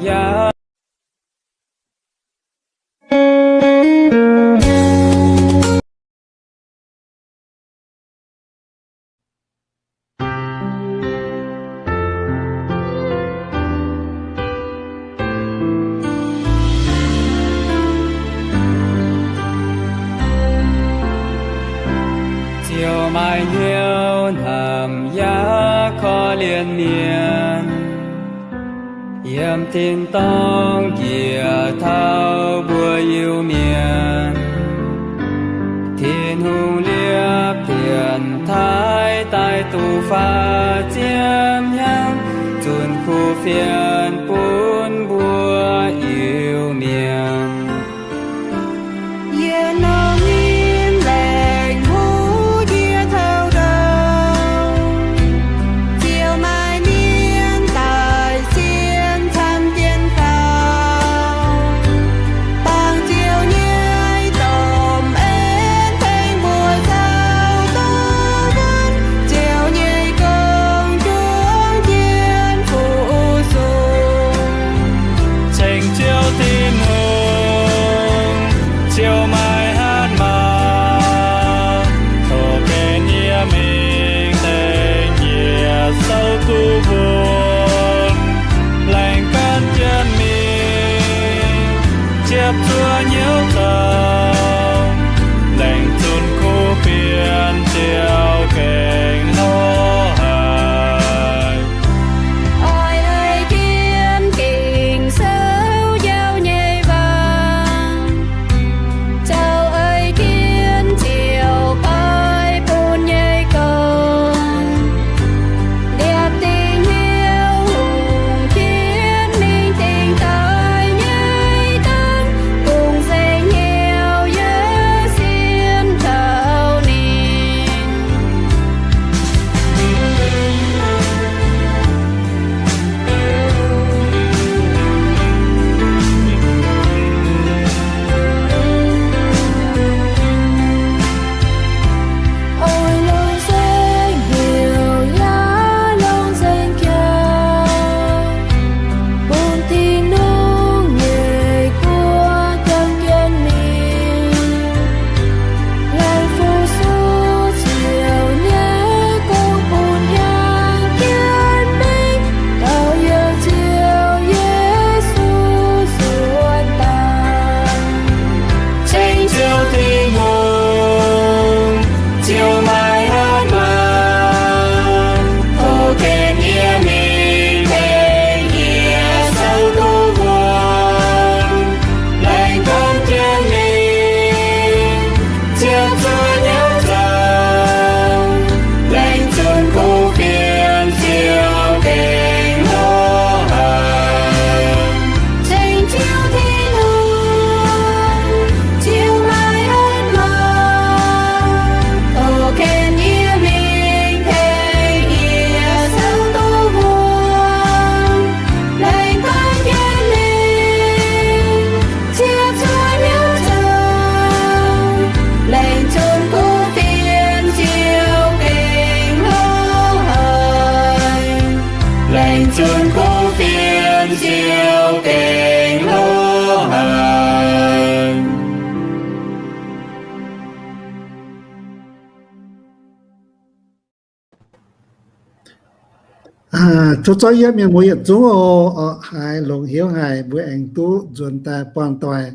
yaac Ziouv maaih hnyouv hnamv yaac korv-lienh mienh, yiem tin-dorngh njiec taux mbuo Iu-Mienh. Tin-Hungh liepv dienx taaih daaih duqv faah ziepc hnyangx, zunc kuv fienx bun mbuo Iu-Mienh. Yie nor ninh laengz hnyouv ndie taux ndau, Ziouv maaih mienh daaih sienx camv jienv faaux. Bangc Ziouv nyei domh en tengx mbuo zaux duqv wuonv, Ziouv nyei gong juangc jienv fu-sux. Ceng Ziouv Tin-Hungh, Ziouv maaih hatc maaz, tov gengh yie mingh tengx yie zaux duqv wuonv, laengz gan jienv mingh, ziepc zuoqv hnyouv zoux, laengz zunc kuv fienx Ziouv gengh lorz haic. Oix ei jienv Ging-Sou njaaux nyei waac, caux ei jienv Ziouv oix bun nyei gong. Liepc dingc hnyouv hungh jienv mingh dingc daaih nyei dangh, dongh nzengc hnyouv yaac sienx taux ninh. Oix longc nzengc hnyouv yaac longc nzengc jaax, bun Tin-Hungh nyei guoqv jangx jienv mingh, laengz fu-sux Ziouv nyei gong bun jangx jienv mingh, taux youh Ziouv Yesu zuotc daaih. Ceng Ziouv Tin-Hungh, Ziouv maaih hatc maaz, tov gengh yie mingh tengx yie zaux duqv wuonv, laengz gan jienv mingh, ziepc zuoqv hnyouv zoux, laengz zunc kuv fienx Ziouv gengh lorz haic. Ceng Ziouv Tin-Hungh, Ziouv maaih hatc maaz, tov gengh yie mingh tengx yie zaux duqv wuonv, laengz gan jienv mingh, ziepc zuoqv hnyouv zoux, laengz zunc kuv fienx Ziouv gengh lorz haic. Laengz zunc kuv fienx Ziouv gengh lorz haic. Tov zorqv yie mienh muoz yietc zungv oc, haiz longx hnyouv haic, mbuo aengx duqv nzuonx daaih buangh doic.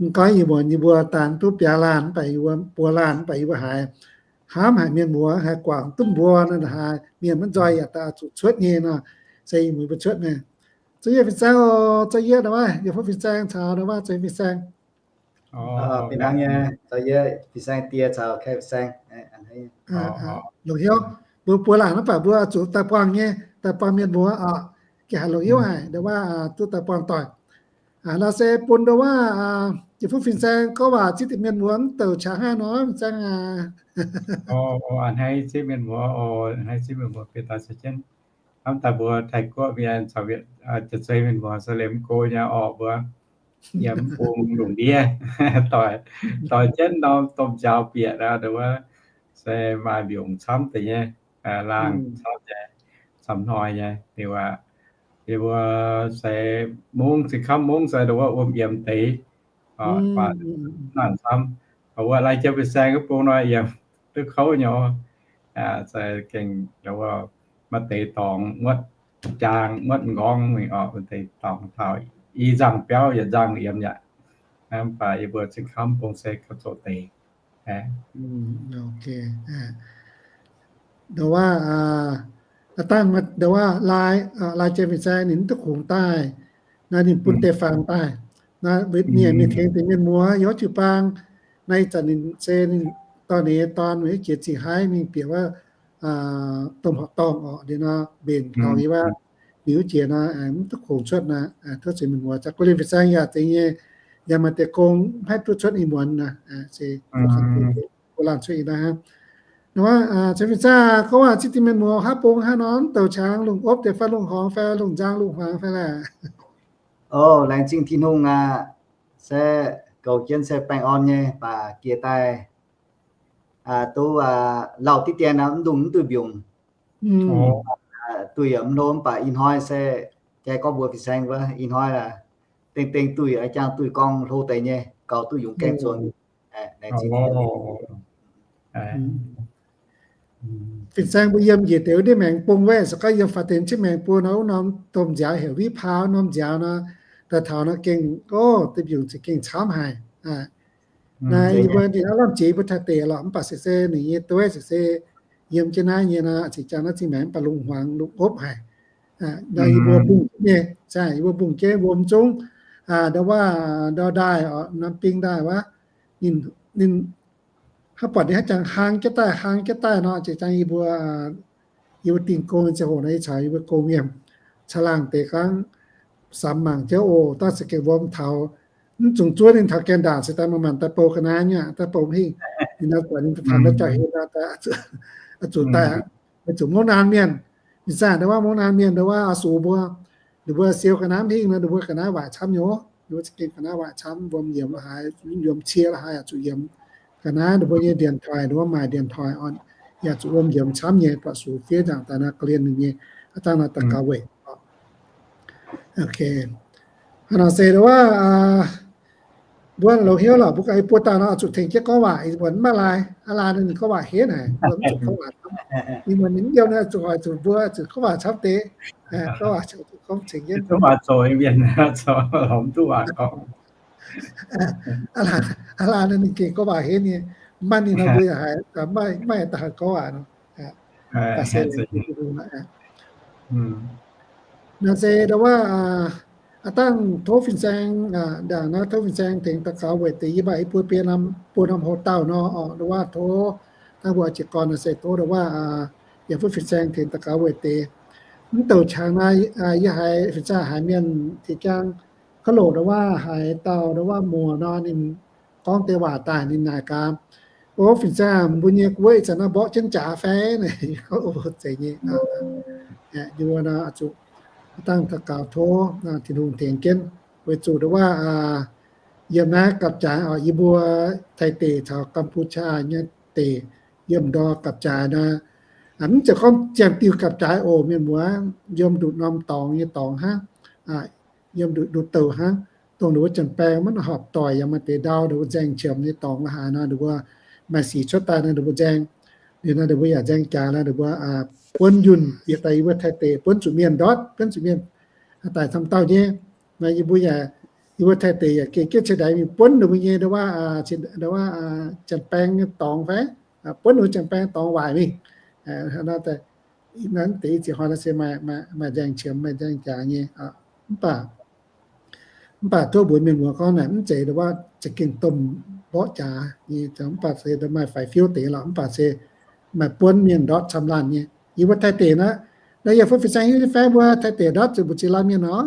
Mv gorngv ih muonz yie mbuo daaih duqv biaa laanh mv baac yie mbuo buo laanh mv baac yie mbuo haiz hnamv haic mienh muoz, haiz guangc duqv mbuo nor, haiz mienh maiv nzoih yaac daaih zuqc cuotv nyei nor, se ih muonz mbuo cuotv mingh. Za'yietv fin-saeng oc, za'yietv nor, yie fuqv fin-saeng caux nor, za'yietv fin-saeng. Fin-saeng die caux fin-saeng. Longx hnyouv, mbuo buo laanh mv baac mbuo zuqc daaih buangh nyei, daaih buangh mienh muoz oc. Gengh haiz longx hnyouv haic, ndo wuov duqv daaih buangh doic. Naaiv se bun ndo wuov, yie fuqv fin-saeng gorngv waac zipv deix mienh muoz mv douc qangx haaix nor, fin-saeng aac. Hnangv zipv mienh muoz oc, hnangv zipv mienh muoz bieqc daaih caux jienv hnamv daaih mbuo Taiv-Guoqv mienh caux Janx-Zei mienh muoz Salem go nyei orqc, mbuo yiem bung lungh ndiev doix jienv norm domh njaaux bieqc ndo wuov se maaih mbiungc camv deix nyei, laangh camv nyei, camv hnoi nyei, liuz aqv, Yie mbuo se mungv, zinh kamv mungv se ndongc wuov wuom yiemx deix, baac naanc camv. Wuov lai jiem fin-saeng wuov bung nor yiemx duqv kouv nyei. Se gengh ndongc wuov maaih deix dorngx muotv jaang muotv m'nqorngv mingh orqc, maaih deix dorngx taux i nzangh biauv yietc nzangh yiemx yaac. Mv baac yie mbuo zinh kamv bung se gauh zoqc deix. Ndongc wuov, aa, dangh ndongc wuov lai, lai jiem fin-saeng ninh mv duqv kungx daaih, naaiv ninh bun deix fangx daaih. Naaiv mienh, mienh tengx deix mienh muoz yiem jiu-baang. Naaiv ih zanc ninh se ninh dorh ninh nyei dorn, ninh jiex zingh haaix mingh bieqc wuov domh horqc dorngh orqc, liuz nor mbenc dorngx yie wuov, liuz jiex nor mv duqv kungx cuotv nor, tov zuqc mienh muoz zaqc guv lin fin-saeng yaac deix nyei, yaac maaih deix gong mv haih duqv cuotv ih muonz nor, se laanh cuotv ih naaiv hnangv. Nor, cien fin-saeng gorngv waac cingx dingh mienh muoz haaix bung haaix nor, mv douc qangx lungh opv deix fai lungh horngz fai lungh nzang lungh hmuangx fai laeh. O, laengz zingh Tin-Hungh aqv. Se goux jienv se baengh orn nyei, baac jiex daaih duqv lauh diqv dien nor, mv ndungh mv duih mbiungc. Duih yaac mv hlo, mv baac ih hnoi se jai gorngv mbuox fin-saeng wuov, ih hnoi dengh dengh duih, jangx duih gorngv hlo deix nyei, gaux duqv yungz gaengh zuangx. Fin-saeng mbuo yiem njiec deix wuov ndiev maengx bung wuov, se gorngv yiem faaux deix ciev maengx bung nor, wuov norm domh nziaaux heuc Vipau, norm nziaaux nor, daaih taux nor gengh, o, deix mbiungc za'gengh camv haic. Naaiv yie mbuo ninh aav lamh jiex yie mbuo Taiv deic lorqc, mv baac se se ninh nyei dueiv se se yiem jienv naaiv nyei nor, zinh jangx naaiv zinh maengx mv baac lungh hmuangx lungh opv haic. Naaiv yie mbuo mbungh jienv nyei, yie mbuo mbungh jienv wuom zungv, ndau wuov ndau ndaaih, norm bing ndaaih wuov, ninh, ninh hnangv buatc ninh haaix jangx hlang jienv daaih, hlang jienv daaih nor, zinh jangx yie mbuo, yie mbuo dingh gong ziangh hoc nor, yie caux yie mbuo gong mienh caangh laangh deix gorngv samx mangc jienv oc, dangh se gengh wuom taux, mv zungh zuov ninh taux gaengh ndaangc se daaih manc-manc daaih bou ga'naaiv nyei, daaih bou mv hingh. Ninh nor buatc ninh daaih taux ndau jauv-hlen nor, oix zuqc daaih, weic zuqc mungv naanc mienh, ih zanc ndau wuov mungv naanc mienh ndau wuov oix zuqc mbuo, ninh mbuo siou ga'naaiv mv hingh nor, ninh mbuo ga'naaiv waaic camv nyei, ninh mbuo za'gengh ga'naaiv waaic camv, wuom yiemx la'haaix, yuonh cie la'haaix yaac zuqc yiemx. Ga'naaiv ninh mbuo nyei điện thoại, ninh mbuo maaic điện thoại orqc, yaac zuqc wuom yiemx camv nyei, buatc sux fiev nzaangc daaih nor, ga'lien ninh nyei, aav dangh nor daux gaux weic. Ok. Hnangv nor se ndau wuov, mbuo longx hnyouv lorqc, mbuo ganh buo dauh nor zuqc tengx jienv gorngv waac, ih muonz mv maaih laai, aav laai ninh gorngv waac henv haic, mbuo mv zuqc gorngv waac camv. Ih muonz ninh mv yiem nor zuqc hoic zuqc mbuo zuqc gorngv waac camv deix, gorngv waac zuqc gorngv tengx jienv. Mv duqv waac zoux mienh, zoux mv duqv waac gorngv. Aav laai ninh gengh gorngv waac henv nyei, mv maaih ninh nor mbuo yaac haiz, mv maaih daaih haih gorngv waac nor. Naaiv se ndau wuov, aav dangh tov fin-saeng, ndaangc naaiv tov fin-saeng tengx daux gaux weic deix yie mbuo, yie mbuo biei norm, buo norm houx-dauh nor orqc, ndau wuov tov dangh mbuo jiez gorn nor se tov ndau wuov, yaac bun fin-saeng tengx daux gaux weic deix. Mv douc qangx naaiv, yie haiz fin-saeng haiz mienh jiex jangv, kov loc ndau wuov haiz dauh ndau wuov muoz nor, ninh gorngv deix waac daaih ninh naaic gaax, O, fin-saeng, mbuo nyei guoqv ih zanc naaiv mborqv jienv jaax fai? Zeiz nyei. Yie mbuo nor zuqc dangh daux gaux tov Tin-Hungh tengx jienv, weic zuqc ndau wuov yiem naaiv gapv-jaaix orqc, yie mbuo Taiv deic caux Gam^pu^qaa nyei deic yiem ndor gapv-jaaix nor, mv zeiz gorngv ziangh diuh gapv-jaaix oc, mienh muoz, yiem nduqc norm dorngx nyei dorngx hnangv, yiem nduqc nduqc douh hnangv, dongh ninh mbuo janx-baeng maiv horpc doic, yaac maaih deix ndau ninh mbuo nzaeng qiemx nyei dorngx la'haaix nor, ninh mbuo maaih sic cuotv daaih nor ninh mbuo nzaeng. Liuz nor ninh mbuo yaac nzaeng jaax nor ninh mbuo buonv yunh bieqc daaih yie mbuo Taiv deic buonv zuqc mienh ndortv, buonv zuqc mienh daaih camv dauh nyei. Nor yie mbuo yaac, yie mbuo Taiv deic yaac gengh jienv cien-ndaix mingh buonv ninh mbuo nyei ndau wuov, ndau wuov janx-baeng nyei dorngx fai, buonv ninh mbuo janx-baeng dorngx waaic mingh. Naaiv deix ih ziepc hnoi nor se maaih nzaeng qiemx maaih nzaeng jaax nyei. Mv baac, mv baac tov mbuox mienh muoz gorngv naaic mv zeiz ndau wuov za'gengh domh mborqv jaax nyei, mv baac se maaih faix-fiuv deix lorqc, mv baac se maaih buonv mienh ndortv camv laanh nyei. Yie mbuo Taiv deic naaiv, naaiv yie fun fin-saeng hiuv nyei fai mbuo Taiv deic ndortv zuqc mbu'ziex laanh mienh nor?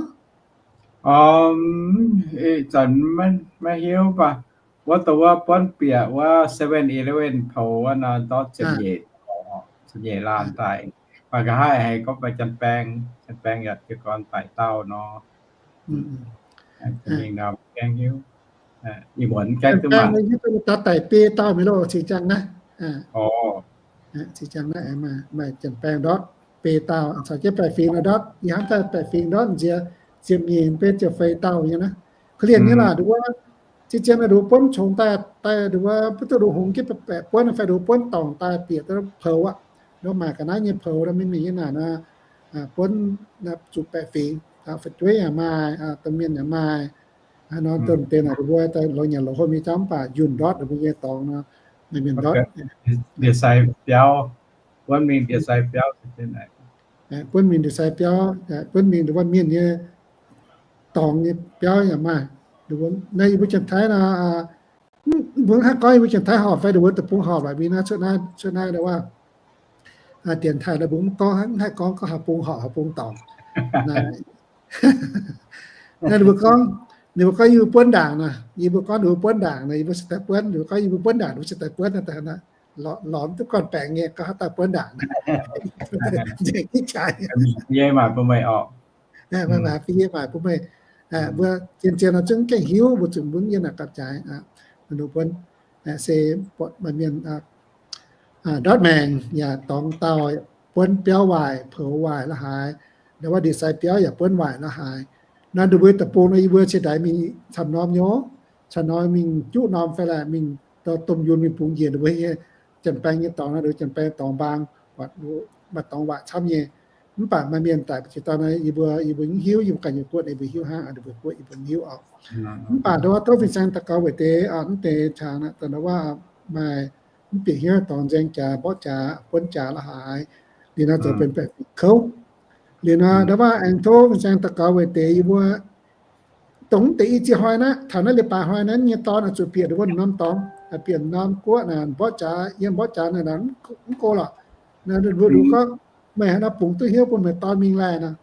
Ih zanc maiv hiuv baac wuov dongh wuov buonv bieqc wuov Seven Eleven poux wuov nor ndortv ziepc nyeic, ziepc nyeic laanh daaih. Maaih nqa'haav haiz gorngv maaih janx-baeng, janx-baeng yaac jiez gorn daic dauh nor. Mingh nor maiv gaengh hiuv. Ih muonz gaengh duqv mangc. Daaih daic biei dauh mingh loh, cingx ziangh naaiv. Cingx ziangh naaiv maaih janx-baeng ndortv feix dauh, caux jienv baeqc fingx nor ndortv, yie hnamv daaih baeqc fingx ndortv nziex, ziepc nyeic betv ziepc feix dauh nyei naaiv. Korv-lienh nyei laac nduov, zien-zien naaiv nduov buonv congx daaih, daaih nduov buonv duqv nduov hungx jienv baeqc buonv fai nduov buonv dorngc daaih bieqc duqv poux aqv. Nduov maaih ga'naaiv nyei poux, mingh mingh nyei naaic nor, buonv zuqc baeqc fingx, fu'jueiv yaac maaih, domh mienh yaac maaih. Nor domh deix naaic nduov mbuo daaih longx nyanc longx hopv nyei jauv mv baac yunh ndortv nduov mbuo nyei dorngx nor, mienh ndortv. Ndie-sai biauv, buonv mingh ndie-sai biauv. Buonv mingh ndie-sai biauv, buonv mingh nduov mienh nyei dorngx nyei biauv yaac maaih. Naaiv yie mbuo Janx-Taiv nor, mbuo haih gorngv yie mbuo Janx-Taiv horpc fai nduov deic-bung horpc laaix mingh naaiv cuotv naaiv, cuotv naaiv nduov waac, dienx taaih naaiv mbuo mv gorngv, mv haih gorngv, gorngv haaix bung horpc haaix bung dorngc. Naaiv ninh mbuo gorngv, ninh mbuo gorngv yie mbuo buonv ndaangc nor, yie mbuo gorngv ninh mbuo buonv ndaangc nor, yie mbuo se daaih buonv, ninh mbuo gorngv yie mbuo buonv ndaangc, ninh mbuo se daaih buonv, lorz mv duqv gorn-baengx nyei gorngv haaix dauh buonv ndaangc. Nzengc jiv jaaix. Yie maaih bun meih oc. Maaih fai yie maaih bun meih. Mbuo zien-zien nor zungv gengh hiuv mbuo zuqc mbuo yie naaic gapv jaaix, buonv, se buatc maaih mienh ndortv maengc yaac dorngx dauh, buonv biauv waaic, poux waaic la'haaix, ndau wuov ndie-sai biauv yaac buonv waaic la'haaix. Naaiv nduov mbuo deic-bung nor yie mbuo cingx daaih mingh camv norm nyei, camv norm mingh juqv norm fai laaix mingh dau domh yunh mingh bungx njiec nduov mbuo nyei Janx-Baeng nyei dorngx nor, nduov Janx-Baeng dorngx mbaang, maaih dorngx waaic camv nyei. Mv baac maaih mienh daaih jiex dorn nor, yie mbuo, yie mbuo mv hiuv, yie mbuo ganh nyei guoqv, yie mbuo hiuv hnangv, ninh mbuo guoqv yie mbuo mv hiuv oc. Mv baac ndau wuov tov fin-saeng daux gaux weic deix, mv deix qangx naaic, daaih ndau wuov maaih mv bieqc hnyouv dorngx nzaeng jaax, mborqv jaax, buonv jaax la'haaix, liuz nor zoux benx baeqc fingx kouv. Liuz nor ndau wuov aengx tov fin-saeng daux gaux weic deix yie mbuo dongh mv deix i ziex hnoi naaiv, taux naaiv leiz-baaix hnoi naaiv nyei dorn oix zuqc bieqc nduov wuov norm dorngx, bieqc norm guoqv naaic, mborqv jaax, yiem mborqv jaax naaic, mv go lorqc. Naaiv nduov gorngv, meih haaix nor bungx duqv hnyouv bun meih dorn mingh laih nor.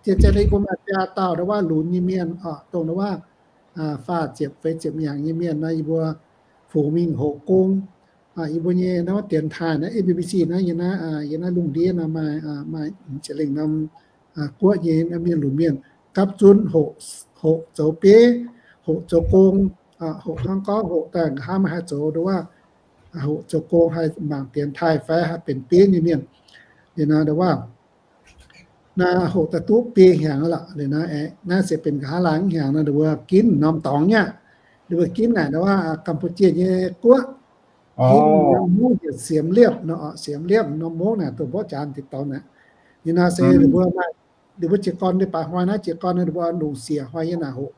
Zien-zien yie mbuo maaih biaa dauh ndau wuov lunx nyei mienh oc, dongh ndau wuov faah ziepc feix ziepc hnyangx nyei mienh nor, yie mbuo fungx mingh hoqc gong. Yie mbuo nyei naaiv dienx taaih naaiv A B C naaiv, yie naaiv, yie naaiv lungh ndiev nor maaih, maaih ziepc lengh norm guoqv nyei mienh lunx mienh gapv zunv hoqc zoux bieiv, hoqc zoux gong, hoqc hnangv gorngv hoqc daaih nqa'haav maaih haih zoux ndau wuov, hoqc zoux gong haih mangc dienx taaih fai haih benx bieiv nyei mienh. Liuz nor ndau wuov naaiv hoqc daaih duqv biei hnyangx lorqc. Liuz nor naaiv se benx nqa'haav laangz hnyangx nor, ndau wuov ginv norm dorngx nyei aqv. Ndau wuov ginv naaic ndau wuov Gambodsia nyei guoqv, ginv norm mungv heuc Siem Liepv nor, Siem Liepv norm mungv naaic dongh mborqv jaax deix dorngx naaic. Liuz nor se ninh mbuo maaih, ninh mbuo jiez gorn leiz-baaix hnoi naaiv, jiez gorn nor ninh mbuo longc siec hnoi yiem naaic hoqc.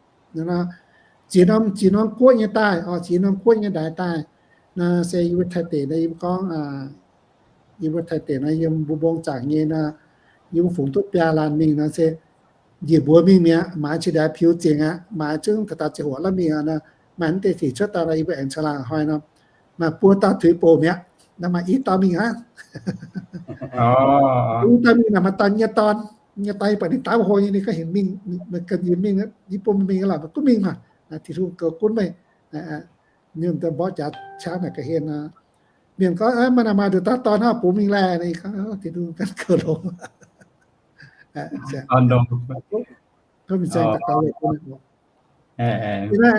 Ziex norm, ziex norm guoqv nyei daaih oc, ziex norm guoqv nyei ndaix daaih. Nor se yie mbuo Taiv deic nor yie mbuo gorngv, yie mbuo Taiv deic nor yiem mbuo mbong zaangc nyei nor, yie mbuo fungx duqv biaa laanh mingh nor se njiec mbuox mingh mi'aqv, maaiz cingx daaih piux zingc aqv, maaiz zungv taux daaih ziangh hoc lamh mingh aqv nor, maaih mv deix sic cuotv daaih nor yie mbuo aengx caa laangh hnoi nor, maaih buo dauh tuix bouc mi'aqv, nor maaih i dauh mingh hnangv. I dauh mingh naaic maaih dauh nyei dorn, nyei dorn yie buatc ninh daav hlo nyei, ninh gorngv heuc mingh, meih ganh yie mingh, yie bun mingh lorqc, meih gunv mingh maah, Tin-Hungh goux gunv meih. Ninh mborqv jaax qaqv naaic ga'hlen nor, mienh gorngv, maaih naaic maaih nduqc dauh dorn hnangv bungx mingh laeh. Ninh gorngv, Tin-Hungh ganh goux longx. Tov mingh saeng daux gaux weic deix,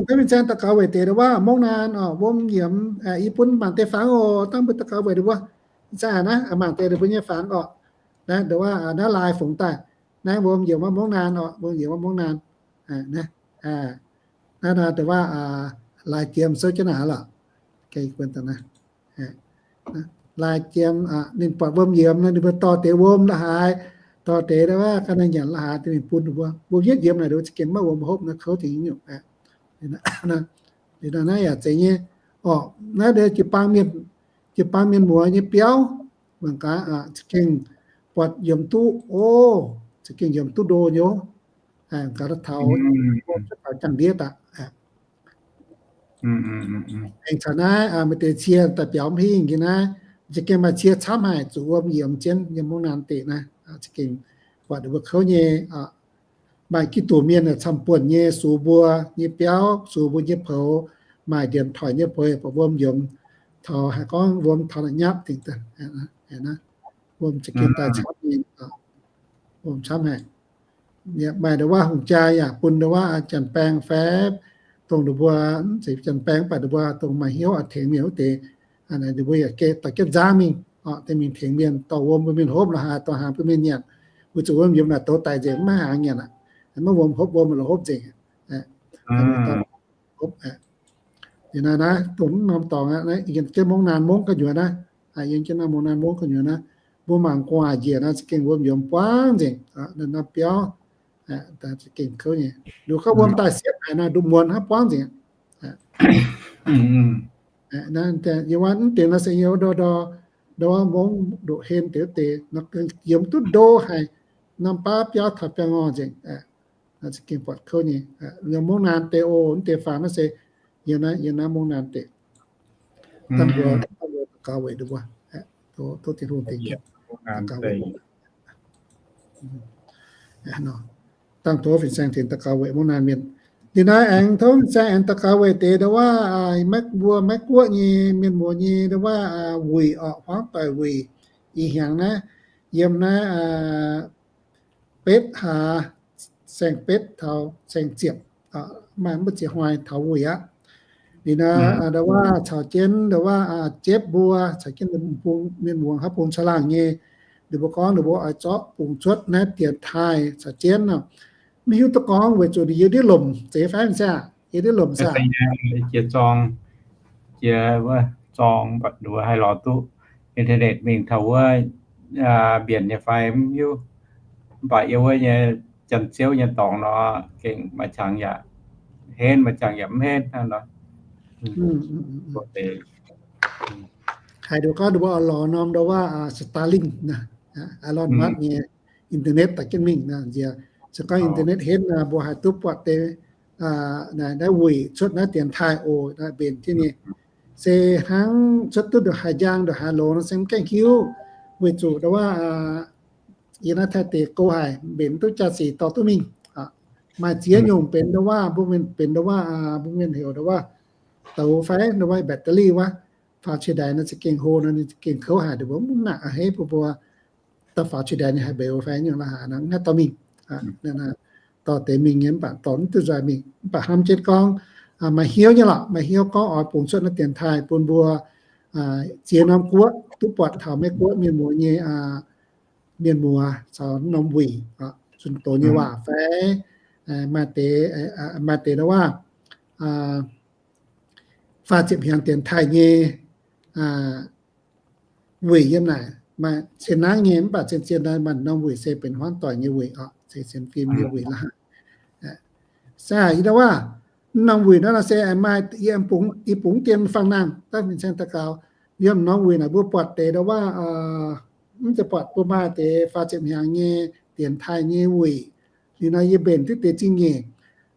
tov mingh saeng daux gaux weic deix ndau wuov mungv naanc oc, wuom yiemx, yie bun mangc deix fangx oc, dangh mbuo daux gaux weic ndau wuov. Ih zanc naaiv mangc deix ndau mbuo nyei fangx oc. Naaiv ndau wuov naaiv lai fungx daaih, naaiv wuom yiemx wuov mungv naanc oc, wuom yiemx wuov mungv naanc. Naaiv, naaiv ndau wuov lai jiem souv jienv naaic lorqc. Lai jiem, ninh buatc wuom yiemx nor, ninh mbuo dorh deix wuom la'haaix, dorh deix ndau wuov ga'naaiv nyanc la'haaix daaih mingh bun ninh mbuo. Wuom yietv yiemx naaic ndau wuov za'gengh maiv wuom hopv nor, kouv dingc nyungc. Liuz nor naaiv yaac zeiz nyei. Orqc, naaiv ndau jiu-baang mienh, jiu-baang mienh muoz nyei biauv, mangc gaax, za'gengh buatc yiemx duqv, o, za'gengh yiemx duqv ndo nyei. Gaax taux taux jangx-ndiev daaih. Aengx caux naaiv maaih deix cie daaih biaux mv hingh nyei naaiv, za'gengh maaih cie camv haic zuqc wuom yiemx jienv yiem mungv naanc deic naaiv. Za'gengh buatc ninh mbuo kouv nyei. Maaih giduc mienh camv-buonc nyei sux mbuo nyei biauv, sux mbuo nyei poux, maaih ndienx toic nyei poux, buatc wuom yiemx, taux haiz gorngv wuom taux naaic nyapv dingc daaih. Wuom za'gengh daaih camv nyei, wuom camv haic. Maaih ndau wuov hungh jaa yaac bun ndau wuov janx-baeng fai dongh ninh mbuo, mv zeiz janx-baeng, mv baac ninh mbuo dongh maaih hnyouv oix tengx mienh wuov deix, ninh mbuo yaac dorh jienv nzangv mingh. Deix mingh tengx mienh dorh wuom bun mienh hopv lorqc, haaix dorh hnaangx bun mienh nyanc. Weic zuqc wuom yiem naaic douz daic nzengc, maiv maaih hnaangx nyanc aqv. Maiv wuom hopv wuom lorqc, hopv nzengc. Hopv. Liuz naaiv naaiv dongh mv norm dorngx aqv, yiem jienv mungv naanc mungv gu'nyuoz naaiv, yiem jienv naaiv mungv naanc mungv gu'nyuoz naaiv, mbuo mangc gu'nguaaic njiec naaiv za'gengh wuom yiem buangv nzengc, naaiv norm biauv, za'gengh kouv nyei. Liuz gorngv wuom daaih siepv haic naaiv, nduqc muonz hnangv buangv nzengc. Yiem wuov mv deix naaiv se yiem ndor ndor, ndor wuov mungv ndoqc hen deix wuov deix, yiem duqv ndo haic, norm baav biauv taux biauv ngorh nzengc. Naaiv za'gengh buatc kouv nyei. Yiem mungv naanc deix oc, mv deix faaux naaiv se yiem naaiv, yiem naaiv mungv naanc deix. Dangh mbuo, dangh mbuo daux gaux weic ninh mbuo, tov Tin-Hungh dingc, daux gaux weic. Dangh tov fin-saeng tengx daux gaux weic mungv naanc mienh. Liuz naaiv aengx tov fin-saeng aengx daux gaux weic deix ndau wuov, maiv, mbuo Meiv Guoqv nyei mienh muoz nyei ndau wuov, wuic orqc, huaangv doic wuic, ih hnyangx naaiv, yiem naaiv betv hlaax, saeng-betv taux saeng-ziepc, maaih mbuo ziex hnoi taux wuic aqv. Liuz naaiv ndau wuov caux jienv ndau wuov jepv mbuo caux jienv mienh muoz haaix bung caangh laangh nyei, ninh mbuo gorngv ninh mbuo oix zorqv bungx cuotv naaiv dienx taaih caux jienv nor, maiv hiuv duqv gorngv weic zuqc ninh yiem ndiev lomc zeiz fai mv zeiz, yiem ndiev lomc saah? Jiex zorng, jiex wuov zorng mbuo haih lorz duqv internet mingh taux wuov mbienc nyei fai mv hiuv. Mv baac yiem wuov nyei Janx-Ziouv nyei dorngx nor, gengh maaih qangx yaac henv, maaih qangx yaac mv henv hnangv nor. Haiz nduqc gorngv ninh mbuo oix lorz norm ndau wuov Starlink naaiv, Elon Musk nyei internet daaih jienv mingh naaiv nziex. Se gorngv internet henv naaiv, mbuo haih duqv buatc deix naaiv wuic cuotv naaiv dienx taaih oc, naaiv mbenc jienv nyei. Se hnangv cuotv duqv ndongc haaix njang ndongc haaix longx nor se mv gaengh hiuv, weic zuqc ndau wuov yiem naaiv Taiv deic go haic, mbenc duqv jaa-sic dorh duqv mingh. Maaih ziex nyungc benx ndau wuov, mbuo mienh benx ndau wuov, mbuo mienh heuc ndau wuov douz fai ndau wuov battery wuov, faaux qiex ndaix nor za'gengh hlo nor, ninh za'gengh kouv haic, ninh mbuo mv nangc a'hneiv bun mbuo dauh faaux qiex ndaix ninh haih mbeux fai nyungc la'haaix nor, mv haih dorh mingh. Dorh deix mingh nyei mv baac dorh mv duqv nzoih mingh. Mv baac hnamv jienv gorngv maaih hnyouv nyei lorqc, maaih hnyouv gorngv oix bungx cuotv naaiv dienx taaih bun mbuo ziex norm guoqv duqv buatc taux Meiv Guoqv mienh muoz nyei, mienh muoz caux norm wuic, zunh doz nyei waac fai maaih deix, maaih deix ndau wuov faah ziepc hnyangx dienx taaih nyei wuic yiem naaic. Maaih cien nangv nyei mv baac cien cien naaiv maaih norm wuic se benx huaangv doic nyei wuic oc, se sienx fim nyei wuic la'haaix. Se ih ndau wuov, norm wuic naaiv se maaih yie bungx, yie bungx dien fangx nangh daaih fin-saeng daux gaux. Yiem norm wuic naaic mbuo buatc deix ndau wuov, mv zeiz buatc, mbuo maaih deix faah ziepc hnyangx nyei dienx taaih nyei wuic. Liuz nor yie mbenc duqv deix zingh nyeic.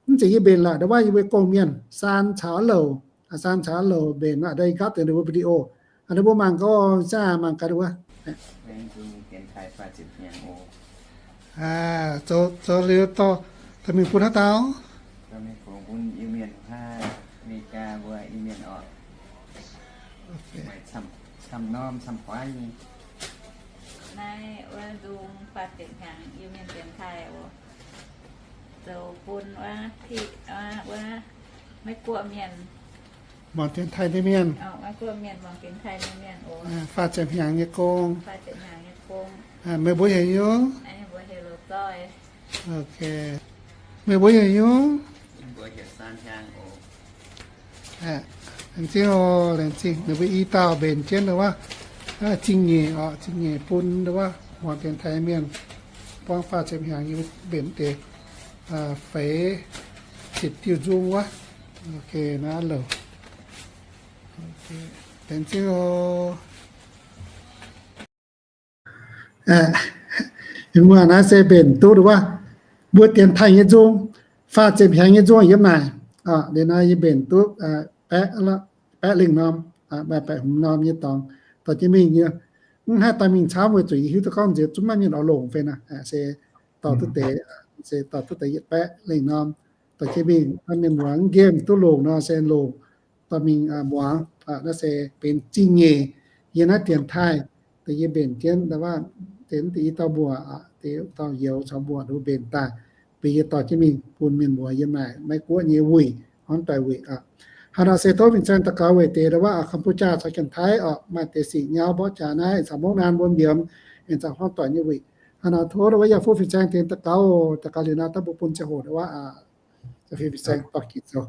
Mv zeiz yie mbenc lorqc, ndau wuov yie mbuo gong-mienh, Saan caux Louc, Saan caux Louc mbenc nor, ndau yie nqaapv deix ninh mbuo video, ninh mbuo mangc gaax, mangc gaax wuov. Zoux, zoux liuz dorh mingh bun haaix dauh? Naaiv wuov nzung faah ziepc hnyangx Iu-Mienh dienx taaih oc. Zoux bun wuov, wuov Meiv Guoqv mienh, muangx dienx taaih nyei mienh, Meiv Guoqv mienh muangx dienx taaih nyei mienh oc. Faah ziepc hnyangx nyei gong. Meih mbuo heuc nyungc? Meih mbuo heuc nyungc? Laengz zingh oc, laengz zingh. Ninh mbuo i dauh mbenc jienv ndau wuov zingh nyeic oc, zingh nyeic bun ndau wuov muangx dienx taaih mienh. Buangv faah ziepc hnyangx yie mbenc deix feix ziepc diuh nzung wuov. Naaiv louc, laengz zingh oc. Mbuo naaiv se mbenc duqv ndau wuov mbuo dienx taaih nyei nzung, faah ziepc hnyangx nyei nzung yiem naaic. Liuz nor yie mbenc duqv baeqv, baeqv lengh norm, maaih baeqv hmz norm nyei dorngx dorh jienv mingh nyei. Mv haih dorh mingh camv weic zuqc yie hiuv duqv gorngv nziex zungv maiv mienh oix longc fai naaic, se dorh duqv deix, se dorh duqv deix yietc baeqv lengh norm dorh jienv mingh. Mienh muangx nqemh duqv longc nor se longc dorh mingh muangx. Naaiv se benx zingh nyeic yiem naaiv dienx taaih, deix yie mbenc jienv, deix i dauh mbuoqc, deix dauh youz caux mbuoqc ninh mbuo mbenc daaih, beiv yie dorh jienv mingh bun mienh muoz yiem naaic Meiv Guoqv nyei wuic, huaangv doic wuic aqv. Hnangv naaic se tov fin-saeng daux gaux weic deix ndau wuov Cambodia caux Janx-Taiv oc, maaih deix sic nyauv mborqv jaax naaiv, aengx caux mungv naanv mbuo mbiemx, aengx caux hmuangv doic nyei wuic. Hnangv naaic tov ndau wuov yaac fu fin-saeng tengx daux gaux, daux gaux liuz naaiv daaih mbuo bun ziangh hoc ndau wuov fin-saeng dorh ginc zoux.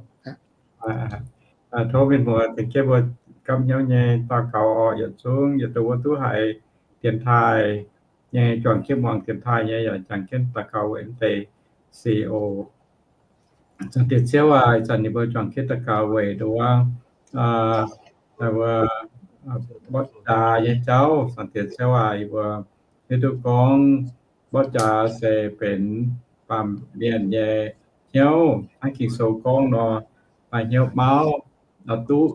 Tov mienh muoz tengx jienv mbuo gapv hnyouv nyei daux gaux oc, yietc zungv yietc dongh wuov duqv haiz dienx taaih nyei, juangc jienv muangx dienx taaih nyei yaac jangx jienv daux gaux weic mv deix sic oc. Zaangc Diex Ziouv aac, ih zanc ninh mbuo juangc jienv daux gaux weic ndau wuov mborqv jaax nyei jauv. Zaangc Diex Ziouv aac, yie mbuo hiuv duqv gorngv mborqv jaax se benx baamh mienh nyei hnyouv, hnangv Ging-Sou gorngv nor, maaih hnyouv mauv, duqv,